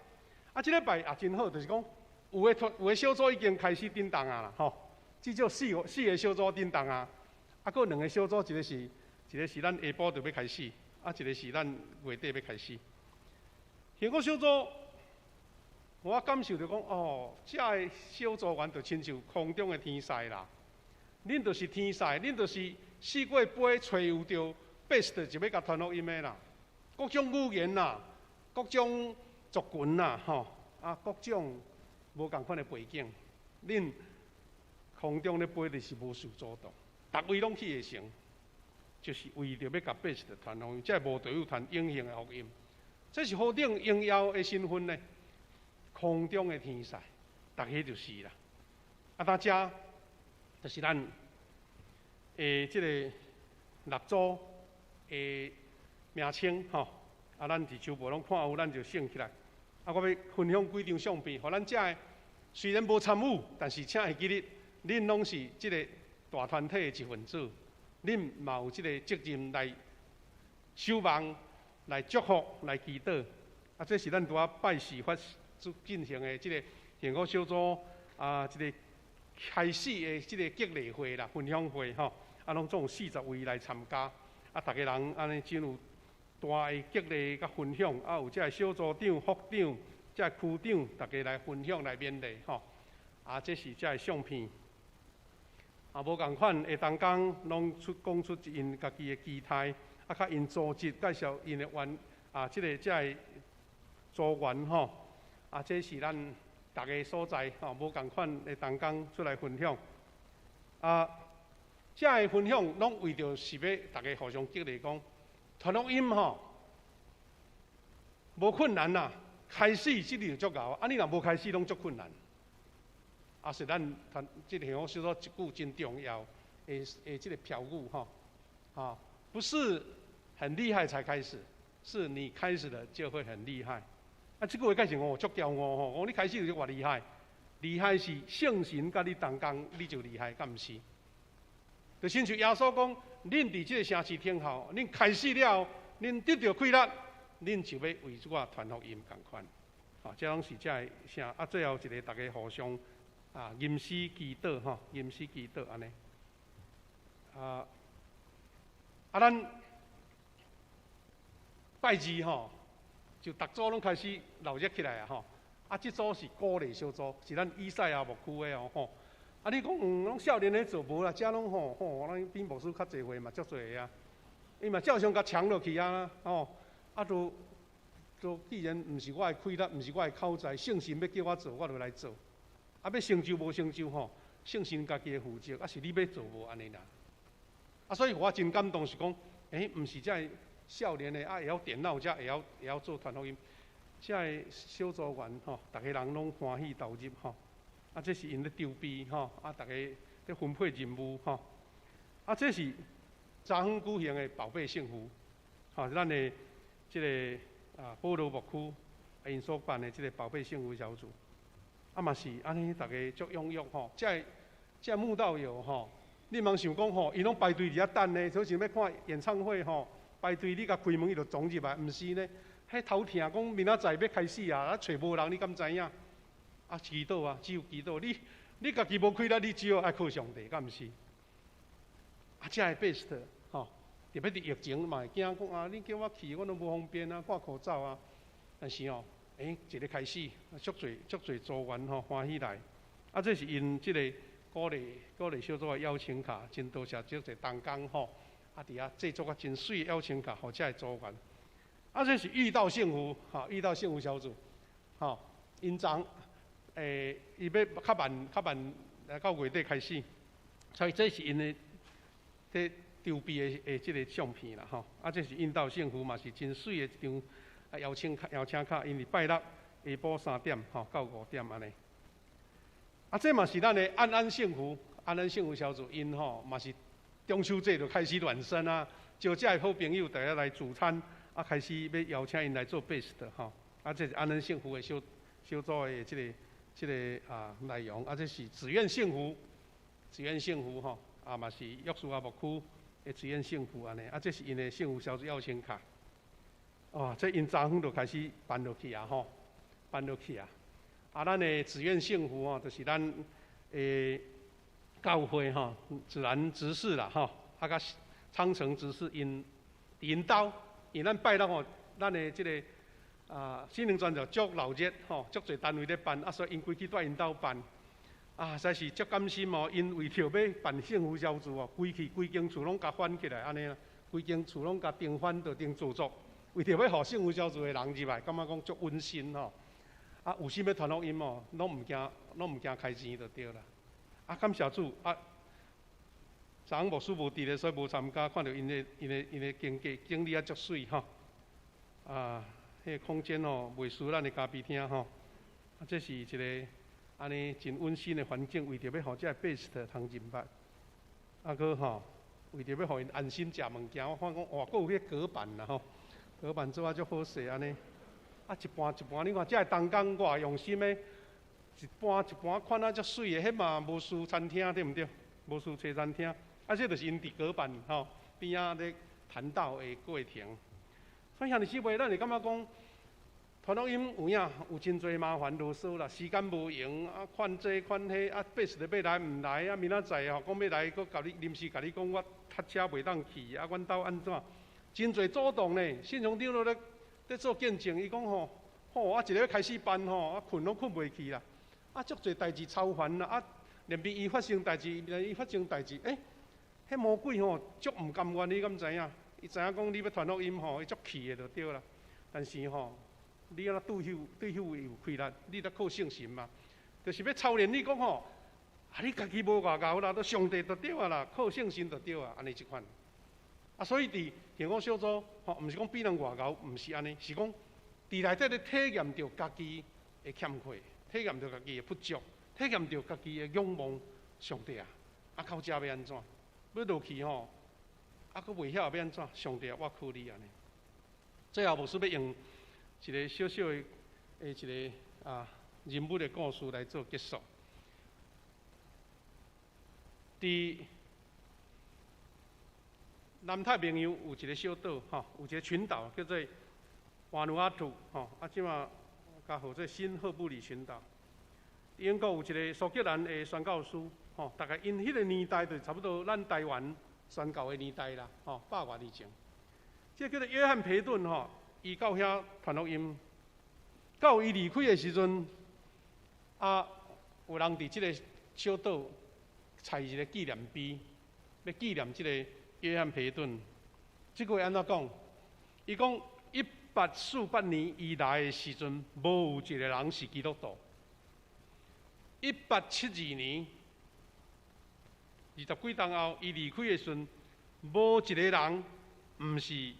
啊，這禮拜也真好，就是講有的有的小組已經開始振動啊啦吼。至少四個四个小組振動啊，啊，閣兩个小組，一个是咱下晡就欲開始，啊，一个是咱月底欲開始。幸福小組，我感受著講，哦，這个小組員就親像空中的天使啦。恁就是天使，恁就是四界飛，揣有著 best 就欲共傳福音的啦。各種語言啦，各種族群啦，吼，啊，各種無仝款的背景，恁空中咧飛就是無受阻擋，逐位攏去會成，就是為著欲共 best 傳福音，這個無隊友傳永恆的福音，這是何等榮耀的身份呢？空中的天使，逐个就是啦。啊，大家就是咱的這個六組的名稱吼，啊，咱佇手簿攏看有，咱就省起來。啊，我欲分享幾張相片，予咱遮的雖然無參與，但是請會記得，恁攏是這个大團體的一份子，恁嘛有這个責任來守望、來祝福、來祈禱。啊，這是咱拄仔拜四發進行的這个幸福小組啊，這个開始的這个激勵會啦、分享會吼，啊，攏總有40位來參加，啊，逐个人按呢真有大的激勵佮分享，啊，有這个小組長、副長、這个區長，逐家來分享來勉勵吼。啊，這是這个相片。啊，無仝款的同工，攏出講出𪜶家己的期待，啊，佮𪜶組織介紹𪜶的員啊，這个這个組員吼，啊，這是咱逐个所在吼，無仝款的同工出來分享。啊，這个分享攏為著是欲逐家互相激勵，講傳福音吼，無困難啦，開始這個就足𠢕，啊，你若無開始，攏足困難。啊，是咱團這个幸福小組一句真重要的的這个標語吼，啊，不是很厲害才開始，是你開始了就會很厲害。啊，這句話解釋我足驕傲吼，講你開始就偌厲害，厲害是聖神佮你同工，你就厲害，敢毋是？就親像耶穌講，恁佇這个城市聽候，恁開始了，恁得著氣力，恁就欲為我傳福音仝款。啊，這攏是這个啥？啊，最後一个，逐家互相啊，吟詩祈禱吼，吟詩祈禱按呢。啊，啊，咱拜二吼，就逐組攏開始鬧熱起來啊吼。啊，這組是鼓勵小組，是咱以賽亞牧區的哦吼。啊，你講攏少年咧做無啦，遮攏吼吼，咱比牧師較濟歲嘛，足濟个啊。伊嘛照常共搶落去啊，吼。啊，都都既然毋是我的氣力，毋是我的口才，聖神欲叫我做，我就來做。啊，欲成就無成就吼，聖神家己會負責，啊是你欲做無按呢啦。啊，所以我真感動是講，欸，毋是遮个少年的啊，會曉電腦，才會曉會曉做傳福音。遮个小組員吼，逐家人攏歡喜投入吼。啊，這是𪜶咧籌備吼，啊，逐家咧分配任務吼。啊，這是昨昏舉行的寶貝幸福，吼，咱的這个啊保羅牧區𪜶所辦的這个寶貝幸福小組，啊嘛是按呢，逐家足踴躍吼。這个這个慕道友吼，你毋通想講吼，𪜶攏排隊佇遐等呢，好像欲看演唱會吼，排隊你共開門伊就衝入來，毋是呢。彼頭聽講明仔載欲開始啊，啊揣無人，你敢知影？啊，祈禱啊，只有祈禱。你家己無氣力，你只有愛靠上帝，敢毋是？啊，這个 best 吼，特別佇疫情嘛會驚講啊，你叫我去，我攏無方便啊，掛口罩啊。但是哦，欸，一个開始，足濟足濟組員吼歡喜來。啊，這是𪜶這个鼓勵鼓勵小組的邀請卡，真多謝足濟同工吼，啊，佇遐製作啊真媠的邀請卡，予遮个組員。啊，這是遇到幸福，吼，遇到幸福小組，吼，𪜶昨，欸，伊欲較慢較慢來到月底開始，所以這是𪜶的佇籌備的的這个相片啦，吼。啊，這是遇到幸福嘛，是真媠的一張啊邀請卡，邀請卡，𪜶佇拜六下晡3點吼到5點按呢。啊，這嘛是咱的安安幸福，安安幸福小組，𪜶吼嘛是中秋節就開始暖身啊，招遮个好朋友大家來聚餐。啊，開始欲邀請𪜶來做 best 吼，啊，這是安安幸福的小小組的這个啊內容，啊，這是自願幸福，自願幸福吼，啊嘛是約書亞牧區的自願幸福按呢，啊，這是𪜶的幸福小組邀請卡，哦，這𪜶昨昏就開始辦落去啊吼，辦落去啊，啊，咱的自願幸福吼，就是咱的教會吼，自然執事啦吼，啊，佮昌城執事𪜶𪜶兜。因咱拜六吼，咱的這个啊，新靈傳就足鬧熱吼，足濟單位咧辦，啊，所以𪜶規氣蹛𪜶兜辦，啊，實在是足感心哦。𪜶為著欲辦幸福小組哦，規氣規間厝攏共翻起來按呢啦，規間厝攏共頂翻就頂做作，為著欲予幸福小組的人入來，感覺講足溫馨吼。啊，有心欲傳福音哦，攏毋驚，攏毋驚開錢就對啦。啊，感謝主啊！昨昏牧師無佇咧，所以無參加。看著𪜶的、𪜶的、𪜶的經過整理啊足媠吼。啊，彼个空間吼，袂輸咱的咖啡廳吼。啊，這是一个按呢真溫馨的環境，為著欲予這个 best 通入來。啊，閣吼，為著欲予𪜶安心食物件，我看講哇，閣有彼個隔板啦吼，隔板做啊足好勢按呢。啊，一盤一盤，你看這个同工偌用心的，一盤一盤款啊足媠的，彼嘛無輸餐廳對毋對？無輸西餐廳。啊，這就是𪜶佇隔板吼邊仔咧談道的過程。所以兄弟姊妹，咱會感覺講，傳福音有影有真濟麻煩囉嗦啦，時間無閒啊，款這款彼啊，best 欲來毋來啊，明仔載吼講欲來，閣共你臨時共你講我塞車袂當去啊，阮兜按怎？真濟阻擋呢。信長長老咧咧做見證，伊講吼，吼啊一个欲開始辦吼，啊睏攏睏袂去啦，啊足濟代誌操煩啦，啊連邊伊發生代誌，連伊發生代誌，欸，彼魔鬼吼足毋甘願，你敢知影？伊知影講你欲傳福音吼，伊足氣的就對啦。但是吼，你按怎對彼對彼有氣力？你得靠聖神嘛，就是欲操練你講吼，啊你家己無偌𠢕啦，都上帝就對啊啦，靠聖神就對啊，按呢這款。啊，所以佇幸福小組吼，毋是講比人偌𠢕，毋是按呢，是講佇內底咧體驗著家己的欠缺，體驗著家己的不足，體驗著家己的仰望上帝啊！啊，到遮欲按怎？欲落去吼，啊，閣袂曉欲按怎？上帝啊，我靠你按呢。最後，牧師欲用一个小小的的一个啊人物的故事來做結束。佇南太平洋有一个小島，吼，有一个群島叫做瓦努阿圖，吼，啊，這馬共號做新赫布里群島。英國有一个蘇格蘭的宣教師。吼，大概𪜶彼个年代就差不多咱台灣宣教的年代啦，吼，百外年前。這个叫做約翰培頓吼，伊到遐傳福音，到伊離開的時陣，啊，有人佇這个小島採一个紀念碑，欲紀念這个約翰培頓。這句話按怎講？伊講1848年伊來的時陣，無有一个人是基督徒。1872年，二十幾冬後，伊離開的時陣，無一个人毋是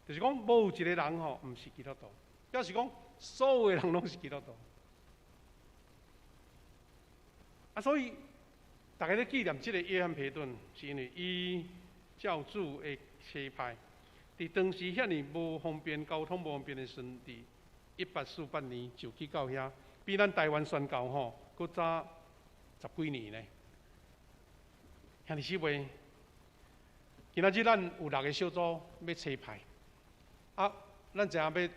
就是講無一個人吼，毋是基督徒，表示講所有的人攏是基督徒。啊，所以逐家咧紀念這个約翰培頓，是因為伊照主的差派，佇當時遐爾無方便、交通無方便的時陣，佇1848年就去到遐，比咱台灣宣教吼，閣早十幾年呢。兄弟姊妹，今仔日咱有六个小組欲差派，啊，咱知影欲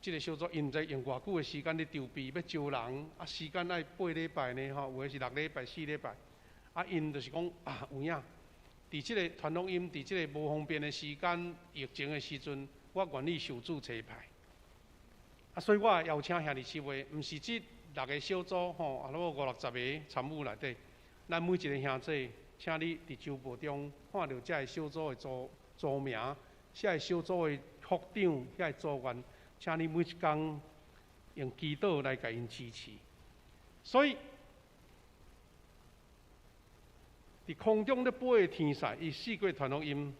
這个小組，𪜶毋知用偌久的時間咧籌備，欲招人，啊，時間愛八禮拜呢吼，有的是六禮拜、四禮拜，啊，𪜶就是講啊，有影，佇這个傳福音，佇這个無方便的時間、疫情的時陣，我願意受主差派。啊，所以我邀請兄弟姊妹，毋是這六个小組吼，啊，有五六十個參與內底，咱每一个兄弟，請你佇週報中看著這个小組的組組名，這个小組的副長，遐个組員，請你每一工用祈禱來共𪜶支持。所以，佇空中咧飛的天使，伊四界傳福音，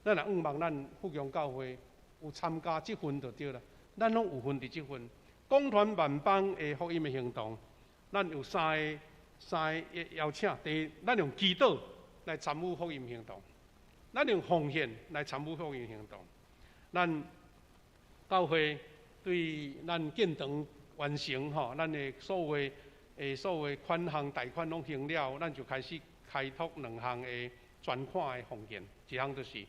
咱若向望咱富強教會有參加這份就對啦。咱攏有份佇這份，廣傳萬邦的福音的行動，咱有三个三个邀請。第一，咱用祈禱來參與福音行動；咱用奉獻來參與福音行動。咱教會對咱建堂完成吼，咱的所有的所有的款項貸款攏還了，咱就開始開拓兩項的專款的奉獻，一項就是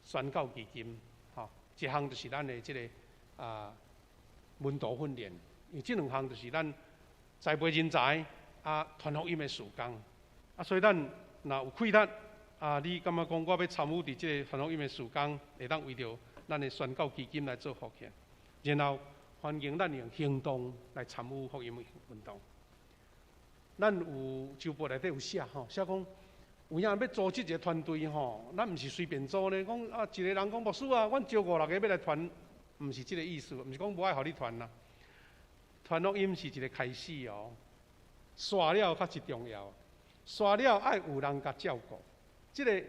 宣教基金，吼，一項就是咱的這个啊門徒訓練。因為這兩項就是咱栽培人才啊，傳福音的事工。啊，所以咱若有氣力啊，你感覺講我欲參與佇這个傳福音的事工，會當為著咱的宣教基金來做奉獻，然後歡迎咱用行動來參與福音運動。咱有週報內底有寫吼，寫講有影欲組織一个團隊吼，咱毋是隨便組呢。講啊，一个人講牧師啊，阮招五六個欲來傳，毋是這个意思，毋是講無愛予你傳啦。傳福音是一个開始哦，煞了較是重要，煞了愛有人共照顧。這个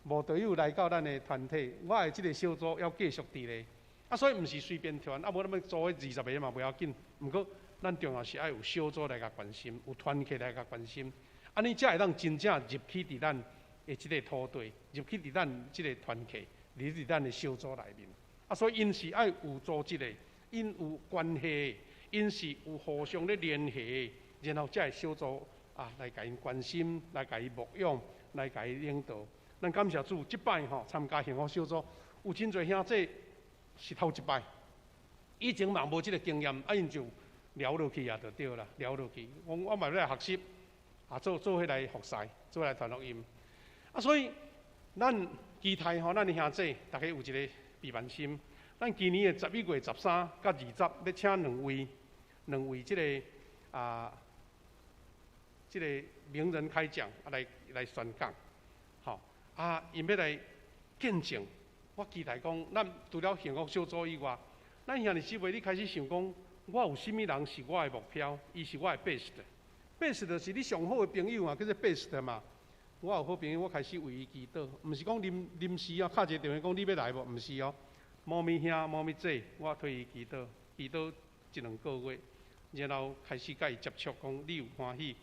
無道友來到咱的團體，我的這个小組猶繼續佇咧。啊，所以毋是隨便傳，啊，無咱欲組彼20個嘛袂要緊。毋過，咱重要是愛有小組來共關心，有團契來共關心，按呢才會當真正入去佇咱的這个土地，入去佇咱這个團契，入佇咱的小組內面。啊，所以𪜶是愛有組織的，𪜶有關係，𪜶是有互相咧聯繫，然後才會小組啊來共𪜶關心，來共伊牧養，來共伊領導。咱感謝主，這擺吼參加幸福小組，有真濟兄弟是頭一擺，以前嘛無這个經驗，啊𪜶就聊落去也就對啦，聊落去。講我嘛欲來學習，啊做做伙來服侍，做伙來傳福音。啊，所以咱期待吼，咱的兄弟逐家有一个備萬心。咱今年的11月13佮20，欲請兩位，兩位這个啊，這个名人開講啊來來宣講，吼啊，𪜶欲來見證。我期待講，咱除了幸福小組以外，咱兄弟姊妹，你開始想講，我有啥物人是我的目標？伊是我的 best，best 就是你上好的朋友嘛，叫做 best 嘛。我有好朋友，我開始為伊祈禱，毋是講臨臨時哦，敲一個電話講你欲來無？毋是哦，某咪兄、某咪姐，我替伊祈禱，祈禱一兩個月，然後開始佮伊接觸，講你有歡喜，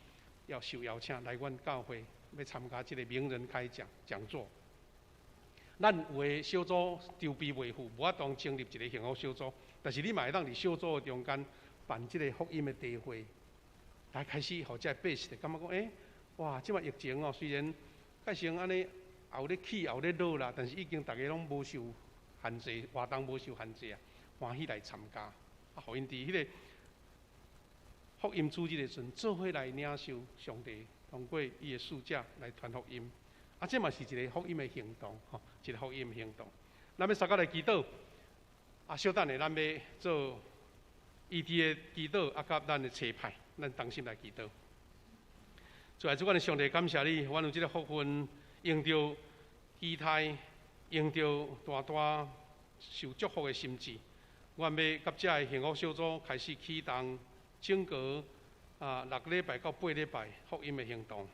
要受邀請來阮教會，欲參加這个名人開講講座。咱有的小組籌備未赴，無法度成立一个幸福小組，但是你嘛會當佇小組的中間辦這个福音的茶會，來開始予這个 best 感覺講，欸，哇，這擺疫情哦，雖然改成按呢，也有咧起，也有咧落啦，但是已經逐家攏無受限制，活動無受限制啊，歡喜來參加，啊，予𪜶佇彼个福音主日的時陣，做伙來領受上帝通過伊的使者來傳福音。啊，這嘛是一个福音的行動，吼，一个福音的行動。咱欲相佮來祈禱，啊，稍等下，咱欲做醫治的祈禱，啊，佮咱的差派，咱同心來祈禱。主啊，主，阮的上帝，感謝你，阮有這个福分，用著期待，用著大大受祝福的心志，阮欲佮這个幸福小組開始啟動整個啊六禮拜到八禮拜福音的行動。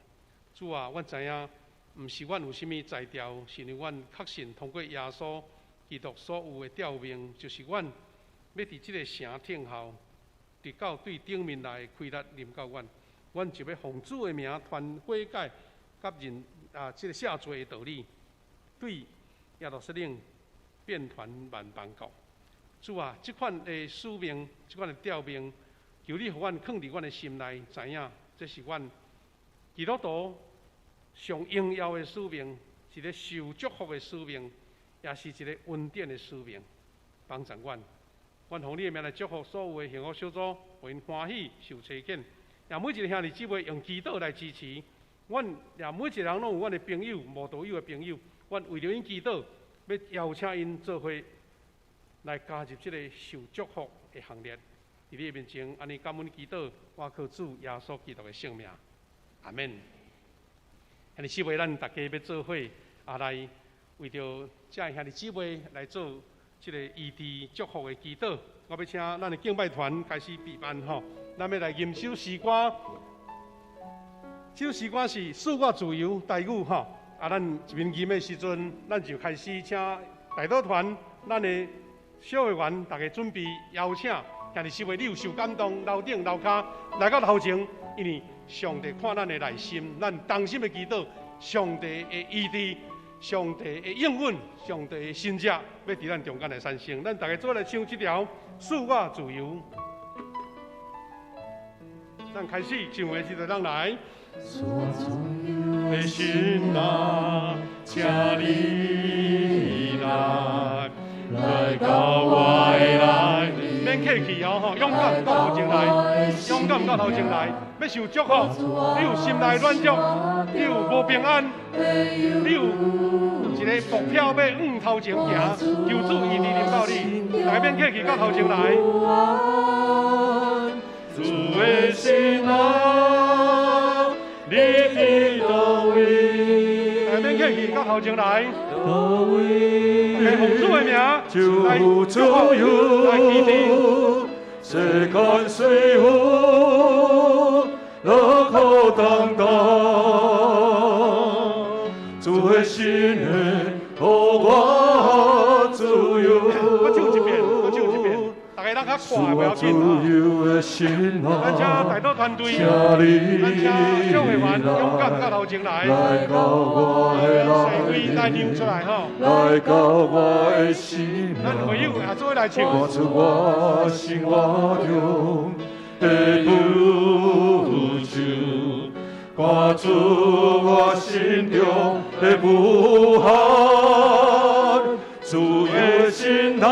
主啊，阮知影。毋是阮有啥物才調，是因為阮確信通過耶穌基基督所有的召命，就是阮欲佇這个城聽候，直到對頂面來的氣力臨到阮，阮就欲奉主的名傳悔改佮認啊，這个赦罪的道理，對耶路撒冷遍傳萬邦國。主啊，這款的使命，這款的召命，求你予阮囥佇阮的心內，知影這是阮基督徒上榮耀的使命，一个受祝福的使命，也是一个恩典的使命。幫助阮，阮奉你的名來祝福所有的幸福小組，予𪜶歡喜受差遣。也每一个兄弟姊妹用祈禱來支持。阮也每一个人攏有阮的朋友、慕道友的朋友，阮為著𪜶祈禱，欲邀請𪜶做伙來加入這个受祝福的行列。佇你的面前，按呢感恩祈禱，我靠主耶穌基督的聖名，阿們。兄弟姊妹，咱逐家欲做伙啊，來為著這兄弟姊妹來做這个醫治祝福的祈禱。我欲請咱的敬拜團開始備辦吼，咱欲來吟首詩歌。這首詩歌是賜我自由台語吼。啊，咱一面吟的時陣，咱就開始請代禱團，咱的小會員逐家準備邀請兄弟姊妹，你有受感動，樓頂樓跤來到頭前，因為上帝看咱的內心，咱同心的祈禱，上帝的醫治，上帝的應允，上帝的神蹟，欲佇咱中間來產生。咱逐家做伙來唱這條賜我自由。咱開始唱的時陣，咱來。賜我自由的神啊，請你來，來到我的內。免客氣哦，吼，勇敢到頭前來，勇敢到頭前來，欲受祝福，你有心內軟弱，你有無平安，你有一个目標欲往頭前行，求主醫治臨到你，來免客氣到頭前來。主的神啊，你佇佗位？來免客氣到頭前來。佗位？來奉主的名，就自由，來祈禱。世間雖有樂苦擔當，主的神會予我自由。閣唱一遍，閣唱一遍，逐家咱較快，不要緊啊。咱請代禱團隊，咱請小會員勇敢到頭前來，來到我的細位來讓出來吼。來到我的心，咱會友也做伙來唱。看出我生活中的不足，看出我心中的無限，主的神啊，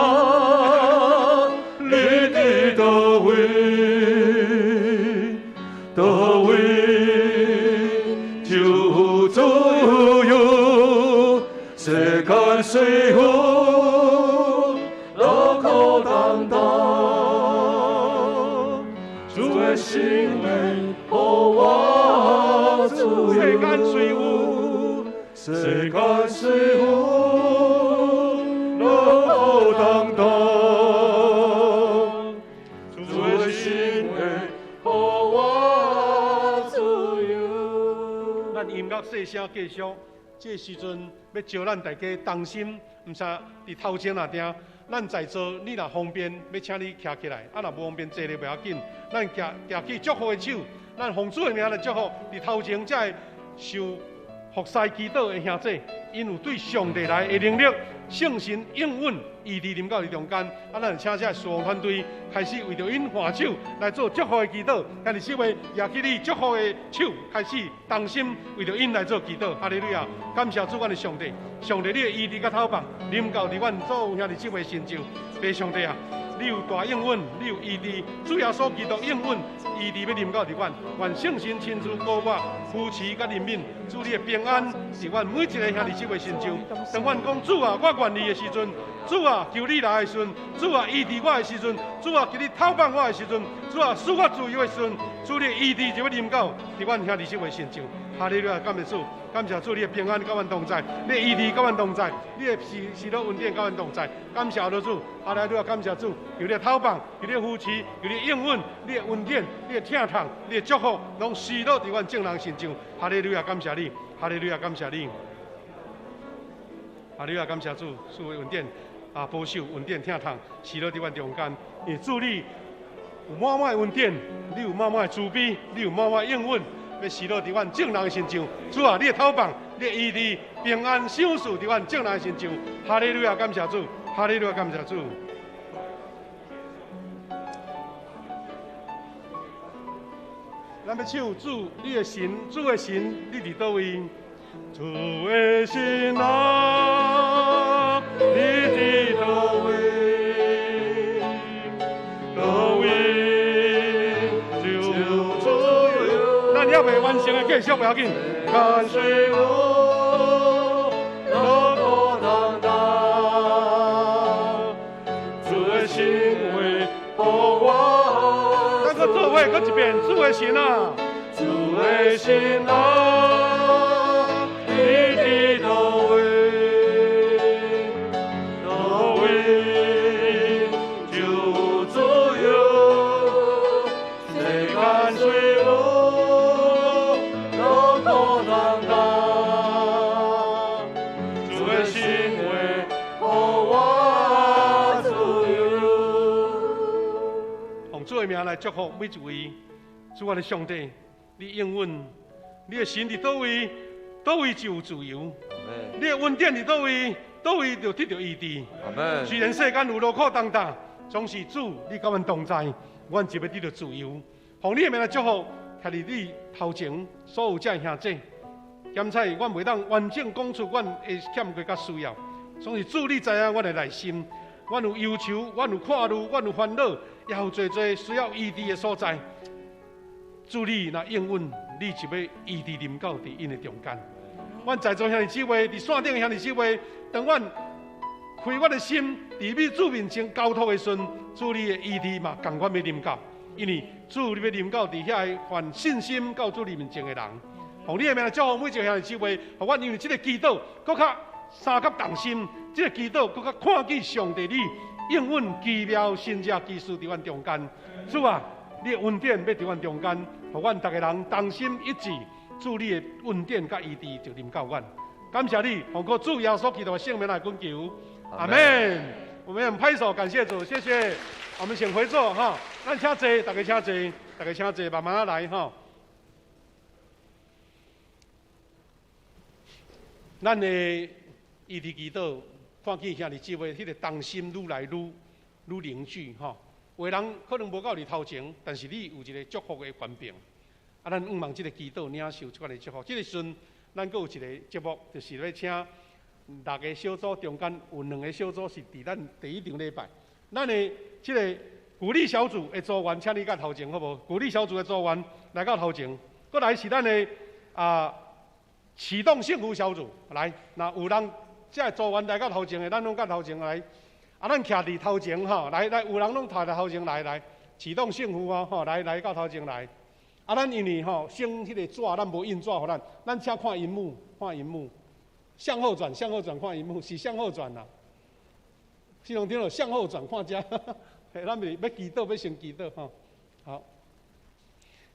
你佇佗位？佗位就有自由，世間雖有勞苦擔當，主的神會予我自由。世間雖有，世間雖有勞苦擔當，主的神會予我自由。咱音樂細聲繼續，這個時陣欲招咱大家同心，毋是佇頭前若定，咱在座你若方便，欲請你徛起來；啊，若無方便坐咧袂要緊，咱舉舉起祝福的手，咱奉主的名來祝福佇頭前這个受服侍祈禱的兄弟，𪜶有對上帝來的能力、聖神應允，醫治臨到佇中間。啊，咱請這個事奉團隊開始為著𪜶換手來做祝福的祈禱。兄弟姊妹，舉起你祝福的手，開始同心為著𪜶來做祈禱。哈利路亞！感謝主，阮的上帝，上帝你的醫治佮透放，臨到佇阮所有兄弟姊妹身上。父上帝啊，你有大應允，你有醫治，主耶穌基督應允醫治欲臨到佇阮，願聖神親自膏抹、扶持佮憐憫，主你的平安佇阮每一个兄弟姊妹身上。當阮講主啊，我願意的時陣，主啊，求你來的時陣，主啊，醫治我的時陣，主啊，求你透放我的時陣，主啊，賜我自由的時陣，主你的醫治就欲臨到佇阮兄弟姊妹身上。哈利路亞，感謝主，感謝主你的平安佮阮同在，你的醫治佮阮同在，你的喜樂恩典佮阮同在。感謝主，哈利路亞，感謝主，求你的透放，求你的扶持，求你的應允，你的恩典，你的疼痛，你的祝福，攏施落佇阮眾人身上。哈利路亞，感謝你，哈利路亞，感謝你，哈利路亞，感謝主，賜恩典。啊，保守恩典疼痛，施落伫阮中間。因為主你有滿滿的恩典，你有滿滿的慈悲，你有滿滿的應允，欲施落佇阮眾人的身上。主啊，你的透放，你的醫治、平安、賞賜佇阮眾人的身上。哈利路亞，感謝主！哈利路亞，感謝主！咱欲唱主，你的神，主的神，你佇佗位？主的神啊，你佇佗位？佗位就有自由。咱猶未完成的繼續，不要緊。看水有，落孤單單，主的神話予我。咱閣做伙，閣一遍，主的神啊，主的神啊，你佇佗位？佗位就有自由，世間雖有，勞苦擔擔，主的神話予我自由。奉主的名來祝福每一位，主我的上帝，你應允，你的神佇佗位，佗位就有自由。你的恩典佇佗位，佗位就得著醫治。雖然世間有勞苦擔擔，總是主你佮阮同在，阮就欲得著自由。奉你的名來祝福，徛佇你頭前所有這兄弟。檢采阮袂當完整講出阮的欠缺佮需要，總是主你知影阮的內心，阮有憂愁，阮有看慮，阮有煩惱，也有濟濟需要醫治的所在。主你若應允，你就欲醫治臨到佇𪜶的中間。阮在座兄弟姊妹，佇線頂的兄弟姊妹，當阮開阮的心，佇你主面前交託的時陣，主你的醫治嘛仝款欲臨到，因為主你欲臨到佇遐個凡信心到主你面前的人。奉你的名來祝福每一個兄弟姊妹，予阮因為這个祈禱，閣較相佮同心，這个祈禱閣較看見上帝你應允奇妙神蹟奇事佇阮中間。主啊，你的恩典欲佇阮中間，予阮逐个人同心一致，主你的恩典佮醫治就臨到阮。感謝你，奉靠主耶穌基督的聖名來懇求，阿們。我們拍手感謝主，謝謝。我們請回座哈，咱請坐，大家請坐，大家請坐，慢慢來哈。咱的醫治祈禱，看見兄弟姊妹彼个同心愈來愈愈凝聚吼。有的人可能無到佇頭前，但是你有一個祝福的權柄。啊，咱向望這个祈禱領受這款的祝福。這个時陣，咱閣有一个節目，就是欲請六个小組中間有兩个小組是佇咱第一場禮拜。咱的這个鼓勵小組的組員，請你到頭前好無？鼓勵小組的組員來到頭前。閣來是咱的啊啟動幸福小組來，若有人這个組員來到頭前的，咱攏到頭前來。啊，咱徛佇頭前吼，來來，有人攏徛佇頭前來來，啟動幸福哦吼，來來到頭前來。啊，咱因為吼先彼个紙，咱無印紙予咱，咱請看螢幕，看螢幕，向後轉，向後轉看螢幕，是向後轉啦。系統聽到向後轉看遮，咱欲欲祈禱，欲先祈禱吼。好，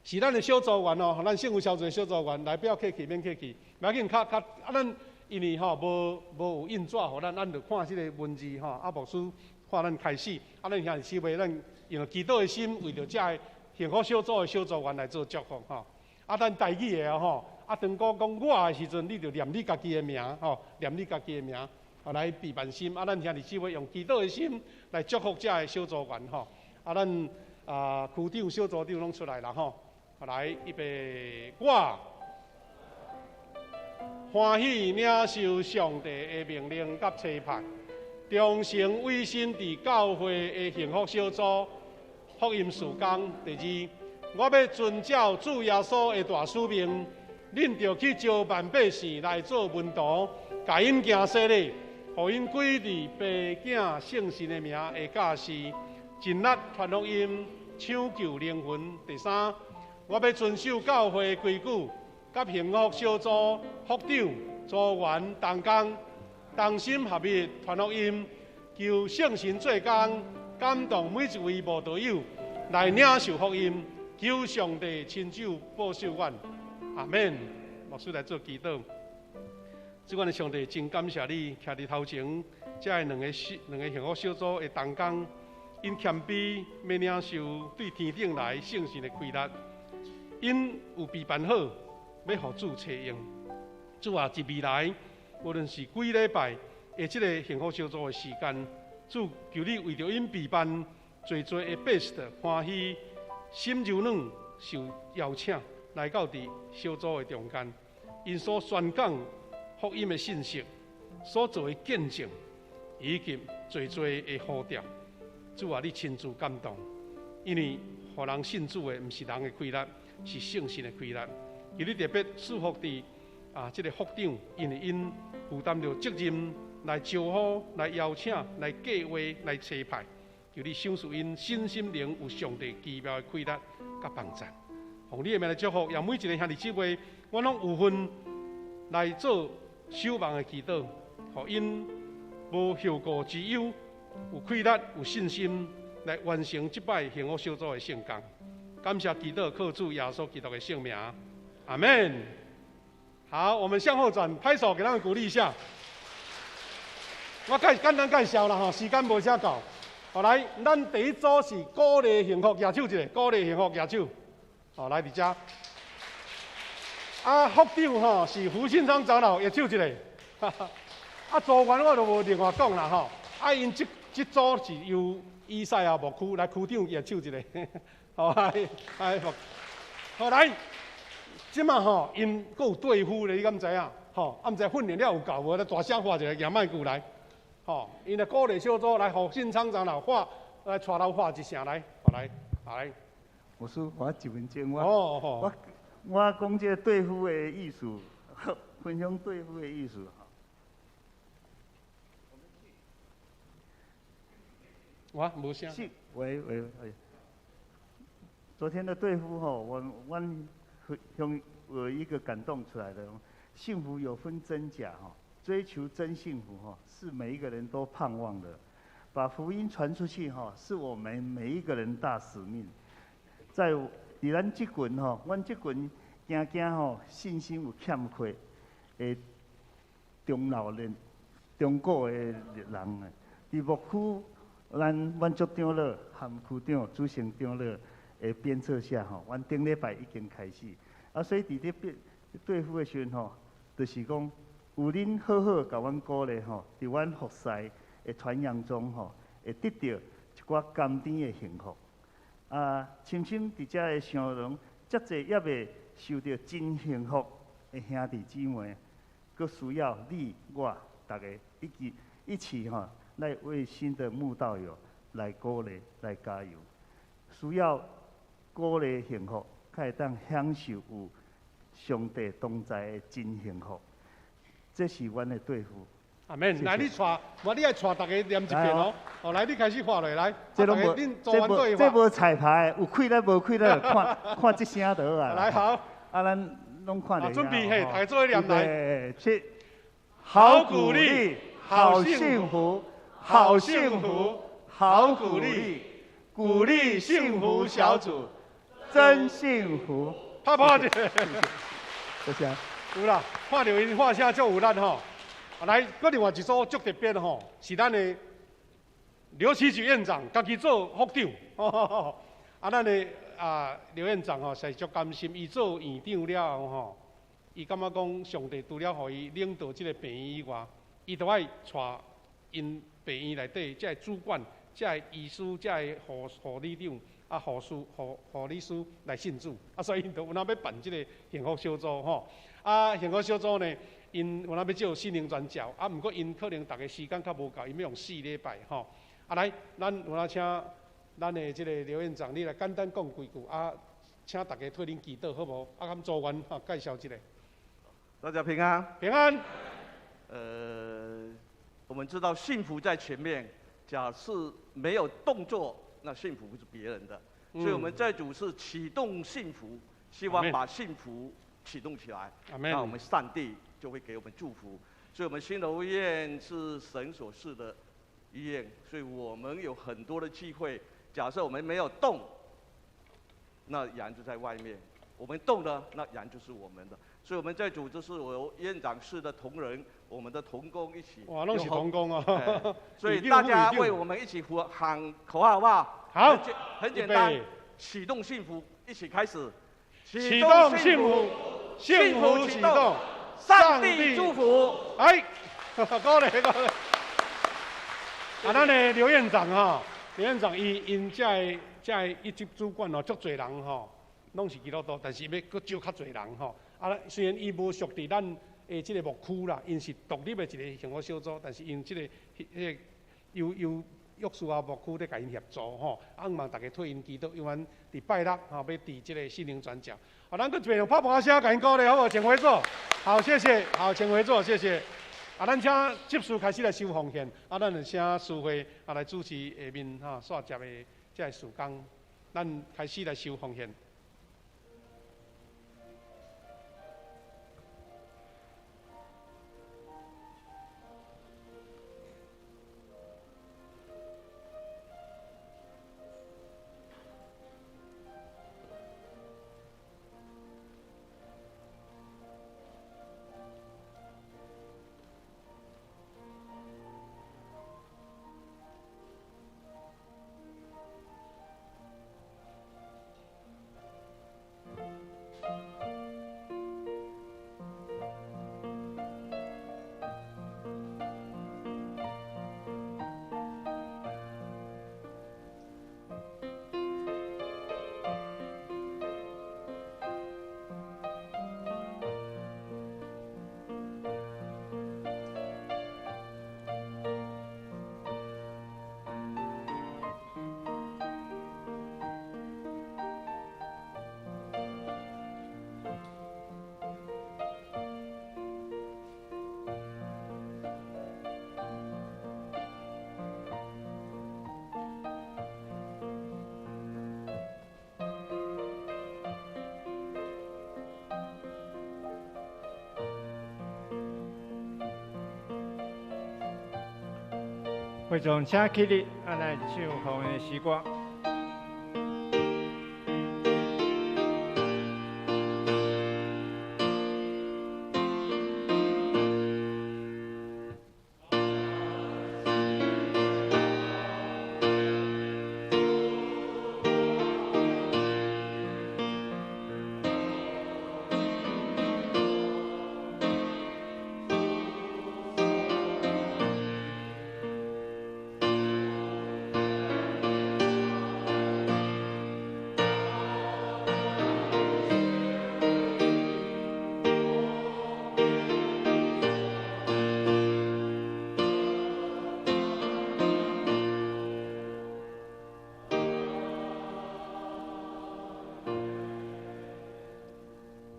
是咱的小組員哦，咱幸福小組的小組員來，不要客氣，免客氣，不要緊，較較啊，咱因為吼無無有印紙予咱，咱就看這个文字吼。啊，牧師看咱開始，啊，咱兄弟姊妹，咱用祈禱的心，為著這个幸福小組的小組員來做祝福吼。啊，咱台語的吼，啊，當講講我的時陣，你就念你家己的名吼，念你家己的名，啊，來備辦心。啊，咱兄弟姊妹用祈禱的心來祝福這个小組員吼。啊，咱啊區長、小組長攏出來啦吼。來，預備，我歡喜領受上帝的命令佮差派，忠誠委身佇教會的幸福小組福音事工。第二，我欲遵照主耶穌的大使命，恁著去招萬百姓來做門徒，共𪜶行洗禮，予𪜶歸佇父囝聖神的名的教示，盡力傳福音，搶救靈魂。第三，我欲遵守教會規矩，佮幸福小組副長、組員同工，同心合意傳福音，求聖神做工，感動每一位慕道友來領受福音，求上帝親手保守阮。阿們。牧師來做祈禱。主阮的上帝，真感謝你，徛佇頭前，這个兩個幸福小組的同工，𪜶謙卑欲領受對天頂來聖神的氣力，𪜶有備辦好，欲予主差用。主啊，佇未來，無論是幾禮拜的這个幸福小組的時間，主求你為著𪜶備辦濟濟的 best 歡喜心柔軟受邀請來到佇小組的中間，𪜶所宣講福音的信息，所做的見證，以及濟濟的呼召，主啊，你親自感動，因為予人信主的毋是人的氣力，是聖神的氣力。求你特別賜福佇這个副長，因為𪜶負擔著責任來招呼、來邀請、來計劃、來差派。求你賞賜𪜶身心靈有上帝奇妙的氣力佮幫贊。奉你的名來祝福，讓每一个兄弟姊妹，阮攏有份來做守望的祈禱，予𪜶無後顧之憂，有氣力、有信心來完成這擺幸福小組的聖工。感謝祈禱，靠主耶穌基督的聖名，阿門。好，我們向後轉，拍手給他們鼓勵一下。我簡簡單介紹啦吼，時間無啥夠。好來，咱第一組是鼓勵幸福舉手一下，鼓勵幸福舉手。好，來佇遮。啊，副長吼是胡信昌長老，舉手一下。啊，組員我就無另外講啦吼。啊，𪜶這這組是由以賽亞牧區來區長舉手一下。好，來，來，好來。這馬吼，𪜶閣有對付咧，你敢知影？吼，啊，毋知訓練了有夠無？來大聲喊一下，舉麥克來。吼，𪜶的鼓勵小組來，胡信昌長老喊，來帶頭喊一聲來，好來，來。我說我一分鐘，我我講這個對付的意思，分享對付的意思。我無聲。是，喂喂喂。昨天的對付吼，我我向有一個感動出來的，幸福有分真假哈，追求真幸福哈，是每一個人都盼望的，把福音傳出去哈，是我們每一個人大使命。在佇咱這群吼，阮這群驚驚吼，信心有欠缺的中老年、中古的人啊，佇牧區，咱阮族長老含區長、主成長老的鞭策下吼，阮頂禮拜已經開始。啊，所以佇咧對對付的時陣吼，就是講有恁好好共阮鼓勵吼，佇阮服侍的傳揚中吼，會得著一寡甘甜的幸福。啊，深深佇遮的想講，遮濟猶未受著真幸福的兄弟姊妹，閣需要你我逐家一起一起吼，來為新的慕道友來鼓勵、來加油。需要鼓勵幸福，才會當享受有上帝同在的真幸福。這是阮的對付。阿門。來，你帶，無你愛帶逐家念一遍哦。哦，來，你開始畫落來。這攏無，這無彩排，有氣力無氣力，看看這聲就好啊。來好。啊，咱攏看著。準備嘿，逐家做伙念來。七，好鼓勵，好幸福，好幸福，好鼓勵，鼓勵幸福小組，真幸福。拍拍者。多謝。有啦，看著𪜶喊聲足有力吼。來，閣另外一組足特別吼，是咱的劉啟舉院長，家己做副長。啊，咱的啊劉院長吼，實在足甘心，伊做院長了後吼，伊感覺講上帝除了予伊領導這个病院以外，伊都愛帶𪜶病院內底這个主管、這个醫師、這个護理長、啊護士、護理師來信主，啊，所以𪜶就有哪欲辦這个幸福小組吼。啊，幸福小組呢，𪜶有哪欲借聖靈傳教，啊，毋過𪜶可能逐个時間較無夠，𪜶欲用四禮拜吼。啊，來，咱有哪請咱的這个劉院長，你來簡單講幾句，啊，請大家替恁祈禱好無？啊，咁組員吼介紹一下。大家平安。平安。我們知道幸福在前面，假設沒有動作，那幸福不是別人的。所以我們這組是啟動幸福，希望把幸福啟動起來，那我們上帝就會給我們祝福。所以，我們新樓醫院是神所賜的醫院，所以我們有很多的機會。假設我們沒有動，那羊就在外面。我们动了，那羊就是我们的。所以我们在组织是由院长室的同仁，我们的同工一起。哇，拢是同工哦。所以大家为我们一起呼喊口号好不好？好。很简单，启动幸福，一起开始。启动幸福，幸福启动，上帝祝福。哎，鼓励鼓励。啊，咱的刘院长哈，刘院长伊𪜶遮个一级主管哦，足济人吼，拢是基督徒，但是欲阁招较济人吼。啊，虽然伊无属伫咱的这个牧区啦，𪜶是独立的一个幸福小组，但是𪜶这个彼个有约书亚牧区咧共𪜶协助吼，啊，向望大家替𪜶祈祷，因为阮伫拜六吼欲伫这个圣灵传教。啊，咱阁一遍用拍噗仔声共𪜶鼓励好无？请回座。好，谢谢。好，请回座，谢谢。啊，咱请执事开始来收奉献，啊，咱就请司会啊来主持下面哈煞接的这个事工。咱开始来收奉献。会众请起立，咱来唱奉献诗歌。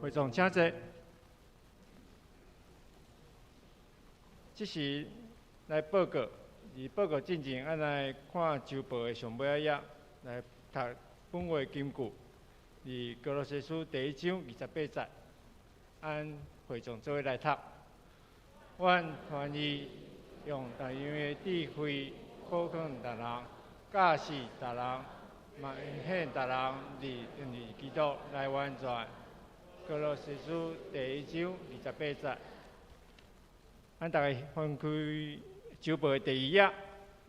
会众请坐。这时来报告，伫报告进前，咱来看周报的上尾仔页，来读本月金句，伫歌罗西书第一章28节，按会众做伙来读。阮愿意用各样的智慧苦劝别人，教示别人，嘛劝别人，伫基督来完全。歌罗西书第一章28节，咱逐家翻开周报的第二页，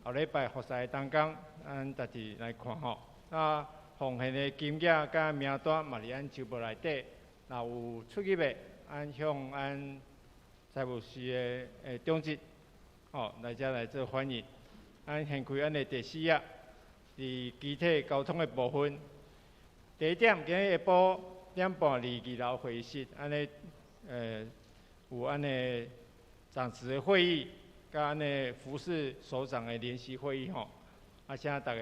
后礼拜服侍的当中，咱逐字来看吼。啊，奉献的金额佮名单嘛伫咱周报内底，若有出入的，咱向咱财务室的长执，吼来遮来做反映。咱掀开咱的第四页，伫机体交通的部分。第一点，今日下晡2:30伫2楼会议室，按呢，有按呢长执的会议，佮按呢服事首长的联席会议吼。啊，请大家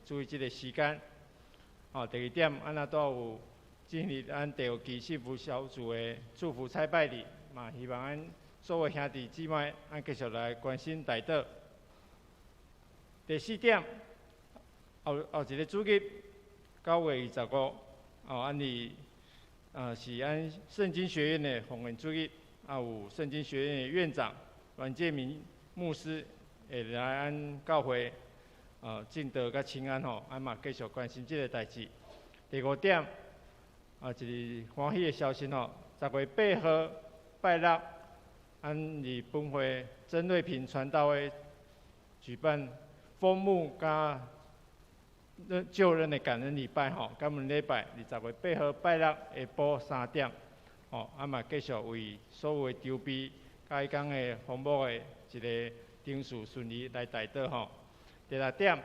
注意这个时间。吼，第二点，按呢都有进行咱第二期幸福小组的祝福彩拜礼，嘛希望咱所有兄弟姊妹，咱继续来关心代祷。第四点，后一个主日9月25，哦，按伫。是按圣经学院的奉献主日，啊，有圣经学院的院长阮建明牧师会来按教会，证道佮请安吼，按嘛继续关心这个代志。第五点，啊，一个歡喜的消息吼，10月8號拜六，咱佇本會曾瑞平傳道會舉辦封牧佮就任的感恩禮拜吼，感恩禮拜佇十月八號拜六下晡3點，吼，啊嘛繼續為所有的籌備，佮彼工的封牧的一個程序順利來代禱吼。第六點，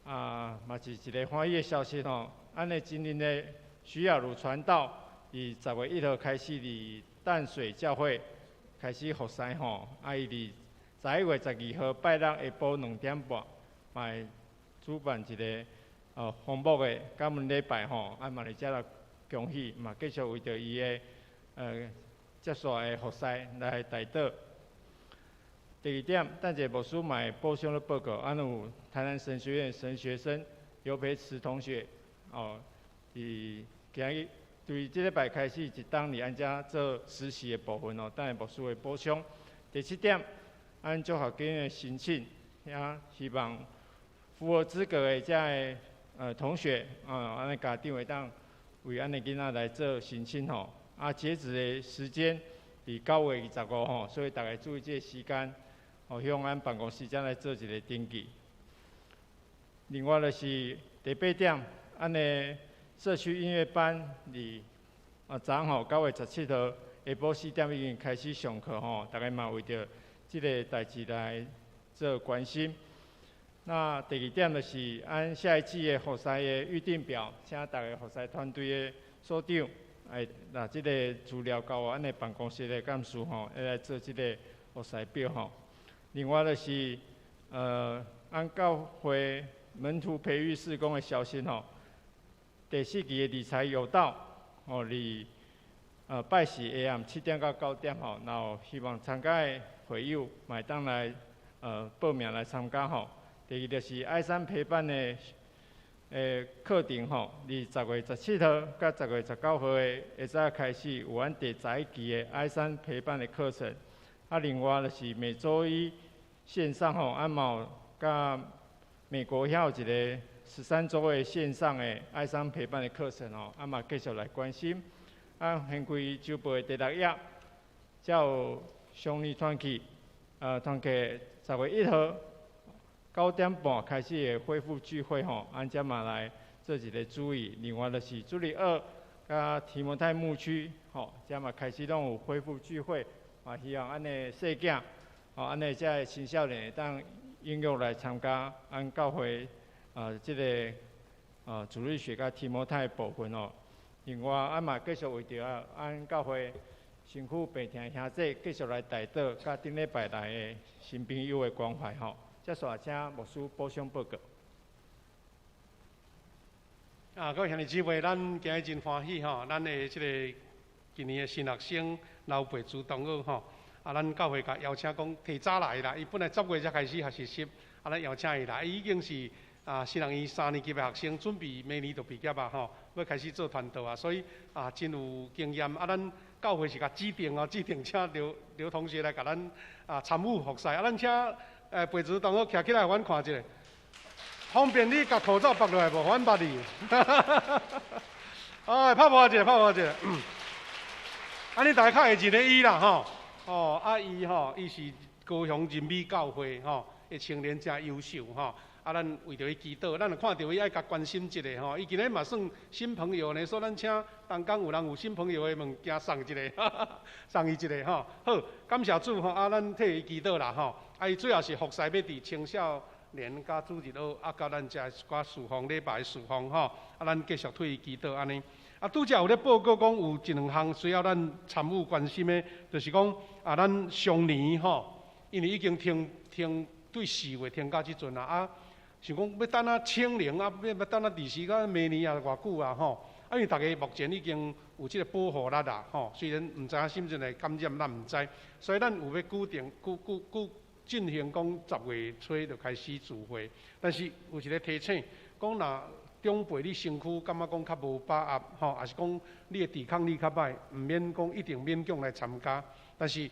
啊，嘛是一個歡喜的消息吼，咱的今年的徐雅茹傳道，佇10月1號開始佇淡水教會開始服侍吼，啊，伊佇11月12號拜六下晡2點半，嘛會主辦一個封牧的感恩禮拜吼，啊嘛佇遮來恭喜，嘛繼續為著伊的接續的服侍來代禱。第二點，等者牧師嘛會補充咧報告，啊有台南神學院神學生劉培慈同學，哦，佇今日對這禮拜開始一冬佇咱遮做實習的部分哦，等下牧師會補充。第七點，按助學金的申請，也希望符合資格的遮个同學，啊，按呢家長會當為按的囡仔來做申請吼。啊，截止的時間佇9月25吼，所以大家注意這個時間，哦，向阮辦公室遮來做一個登記。另外就是第八點，按的社區音樂班佇啊昨昏吼9月17號下晡4點已經開始上課吼，大家嘛為著這個代誌來做關心。那第二點就是按下一季的服侍的預定表，請逐个服侍團隊的所長，愛拿這個資料交阮的辦公室的幹事吼，會來做這個服侍表吼。另外就是按教會門徒培育事工的消息吼，第四期的理財有道吼，佇拜四下暗7點到9點吼，然後希望參加的會友嘛會當來報名來參加吼。第二就是愛山陪伴的課程吼，佇10月17號佮10月19號的下早開始有阮第11期的愛山陪伴的課程。啊，另外就是每週一線上吼，啊嘛有佮美國遐有一個13週的線上的愛山陪伴的課程吼，啊嘛繼續來關心。啊，現規週報的第六頁，才有雙年團契，團契10月1號9點半開始會恢復聚會吼，按遮嘛來做一個注意。另外就是主日二佮提摩太牧區吼，遮嘛開始攏有恢復聚會，嘛希望按的細囝，吼，按呢遮的青少年會當踴躍來參加按教會啊，這個主日學佮提摩太部分哦。另外，啊嘛繼續為著啊，按教會身軀病痛兄弟繼續來代禱，佮頂禮拜來的新朋友的關懷吼。接續請牧師補充報告。啊，各位兄弟姊妹，咱今日真歡喜吼，咱的這個今年的新學生劉培慈同學吼，啊，咱教會共邀請講提早來啦，伊本來10月才開始學習，啊，咱邀請伊來，伊已經是啊神學院三年級的學生，準備明年就畢業啊吼，欲開始做傳道啊，所以啊真有經驗。啊，咱教會是共指定哦，指定請劉劉同學來共咱啊參與服侍，啊，咱請培慈同學徛起來，予阮看一下，方便你共口罩拔落來無？阮捌你。哎，拍破一下，拍破一下。啊，你大家較會認得伊啦，吼。哦，啊，伊吼，伊是高雄仁美教會吼的青年，誠優秀吼。啊，咱為著伊祈禱，咱若看著伊愛共關心一下吼。伊今日嘛算新朋友呢，所以咱請同工有人有新朋友的物件送一個，送伊一個吼。好，感謝主吼，啊，咱替伊祈禱啦吼。啊，伊主要是服侍欲佇青少年佮主日學，啊，佮咱遮一寡事奉禮拜事奉吼。啊，咱繼續替伊祈禱按呢。啊，拄才有咧報告講有一兩項需要咱參與關心的，就是講啊，咱上年吼，因為已經停停對4月停到這陣啊，啊，想講欲等啊清零啊，欲等啊二時到明年也偌久啊吼。啊，因為逐家目前已經有這個保護力啦吼，雖然毋知影啥物陣會感染，咱毋知，所以咱有欲固定、固固固進行講10月初就開始聚會，但是有一個提醒，講若長輩你身軀感覺講較無把握吼，抑是講你的抵抗力較䆀，毋免講一定勉強來參加，但是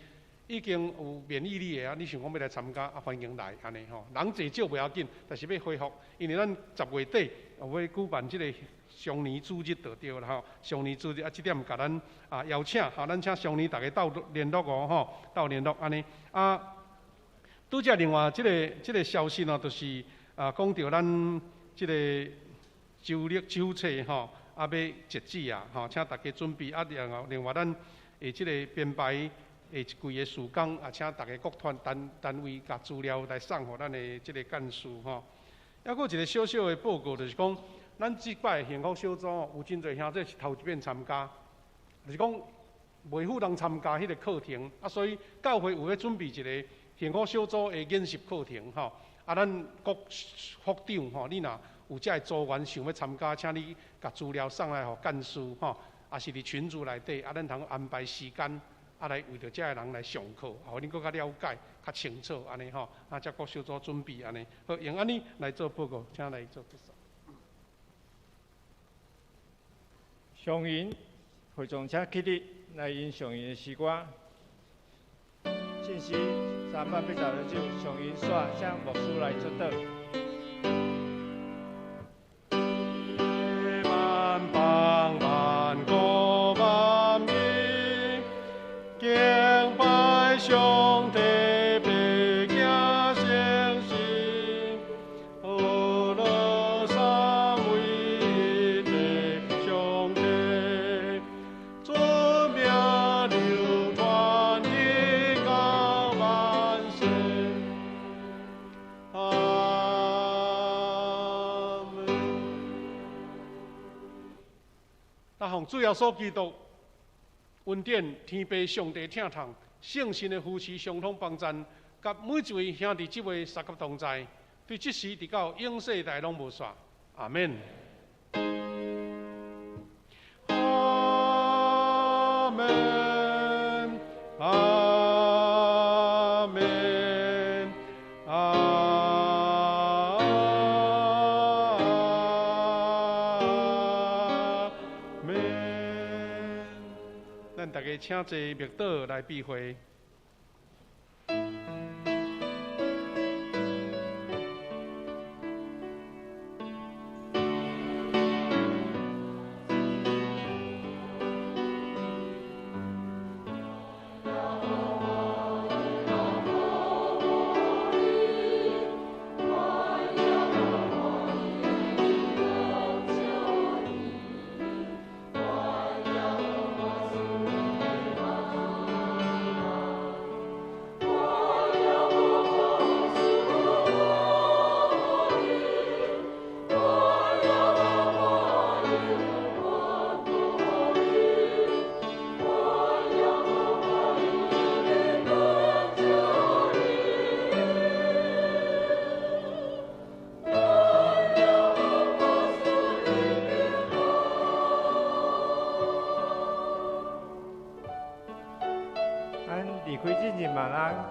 已经有免疫力的啊，你想讲欲来参加啊，欢迎来按呢吼。人济少袂要紧，但是欲恢复，因为咱10月底欲举办这个双年主日就对啦吼。双年主日啊，这点共咱啊邀请，吼，咱请双年逐家斗联络哦吼，斗联络按呢啊。拄才另外这个消息呢，就是啊，讲著咱这个周历手册吼，啊欲截止啊，吼，请大家准备啊。然后另外咱的这个编排的一季的事工啊，请大家各团单位共资料来送予咱的这个干事吼。犹阁有一个小小的报告，就是讲，咱这摆幸福小组有真济兄弟是头一遍参加，就是讲袂赴人参加彼个课程，啊，所以教会有咧准备一个幸福小组的研习课程吼。啊，咱各副长吼，你若有遮个组员想欲参加，请你共资料送来予干事吼，抑是伫群组内底，啊，咱通安排时间。啊，来为著遮个人来上课，予恁阁较了解、较清楚按呢吼。啊，才各小组准备按呢。好，用按呢来做报告，请来做结束。上银会众请起立来吟上银的诗歌。信息386首，上银煞，请牧师来祝祷。万邦万国万民，敬拜上帝，别惊诚实，呵乐三位一的上帝，尊名流传直到万世。阿们。那奉主耶稣基督恩典，天父上帝疼痛，圣神的扶持，相通帮赞，佮每一位兄弟姊妹相佮同在，对这时直到永世代拢无煞。阿们。阿们，阿们，阿们。咱大家请坐默祷来闭会。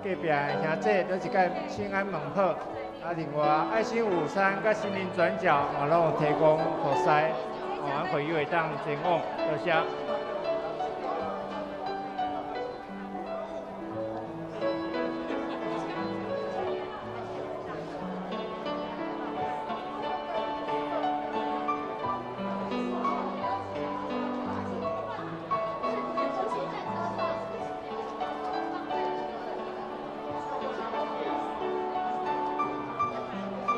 隔壁兄姐都一摆请安问好，啊，另外爱心午餐佮心灵转角嘛拢有提供服侍，哦，咱会友会当前往，多谢。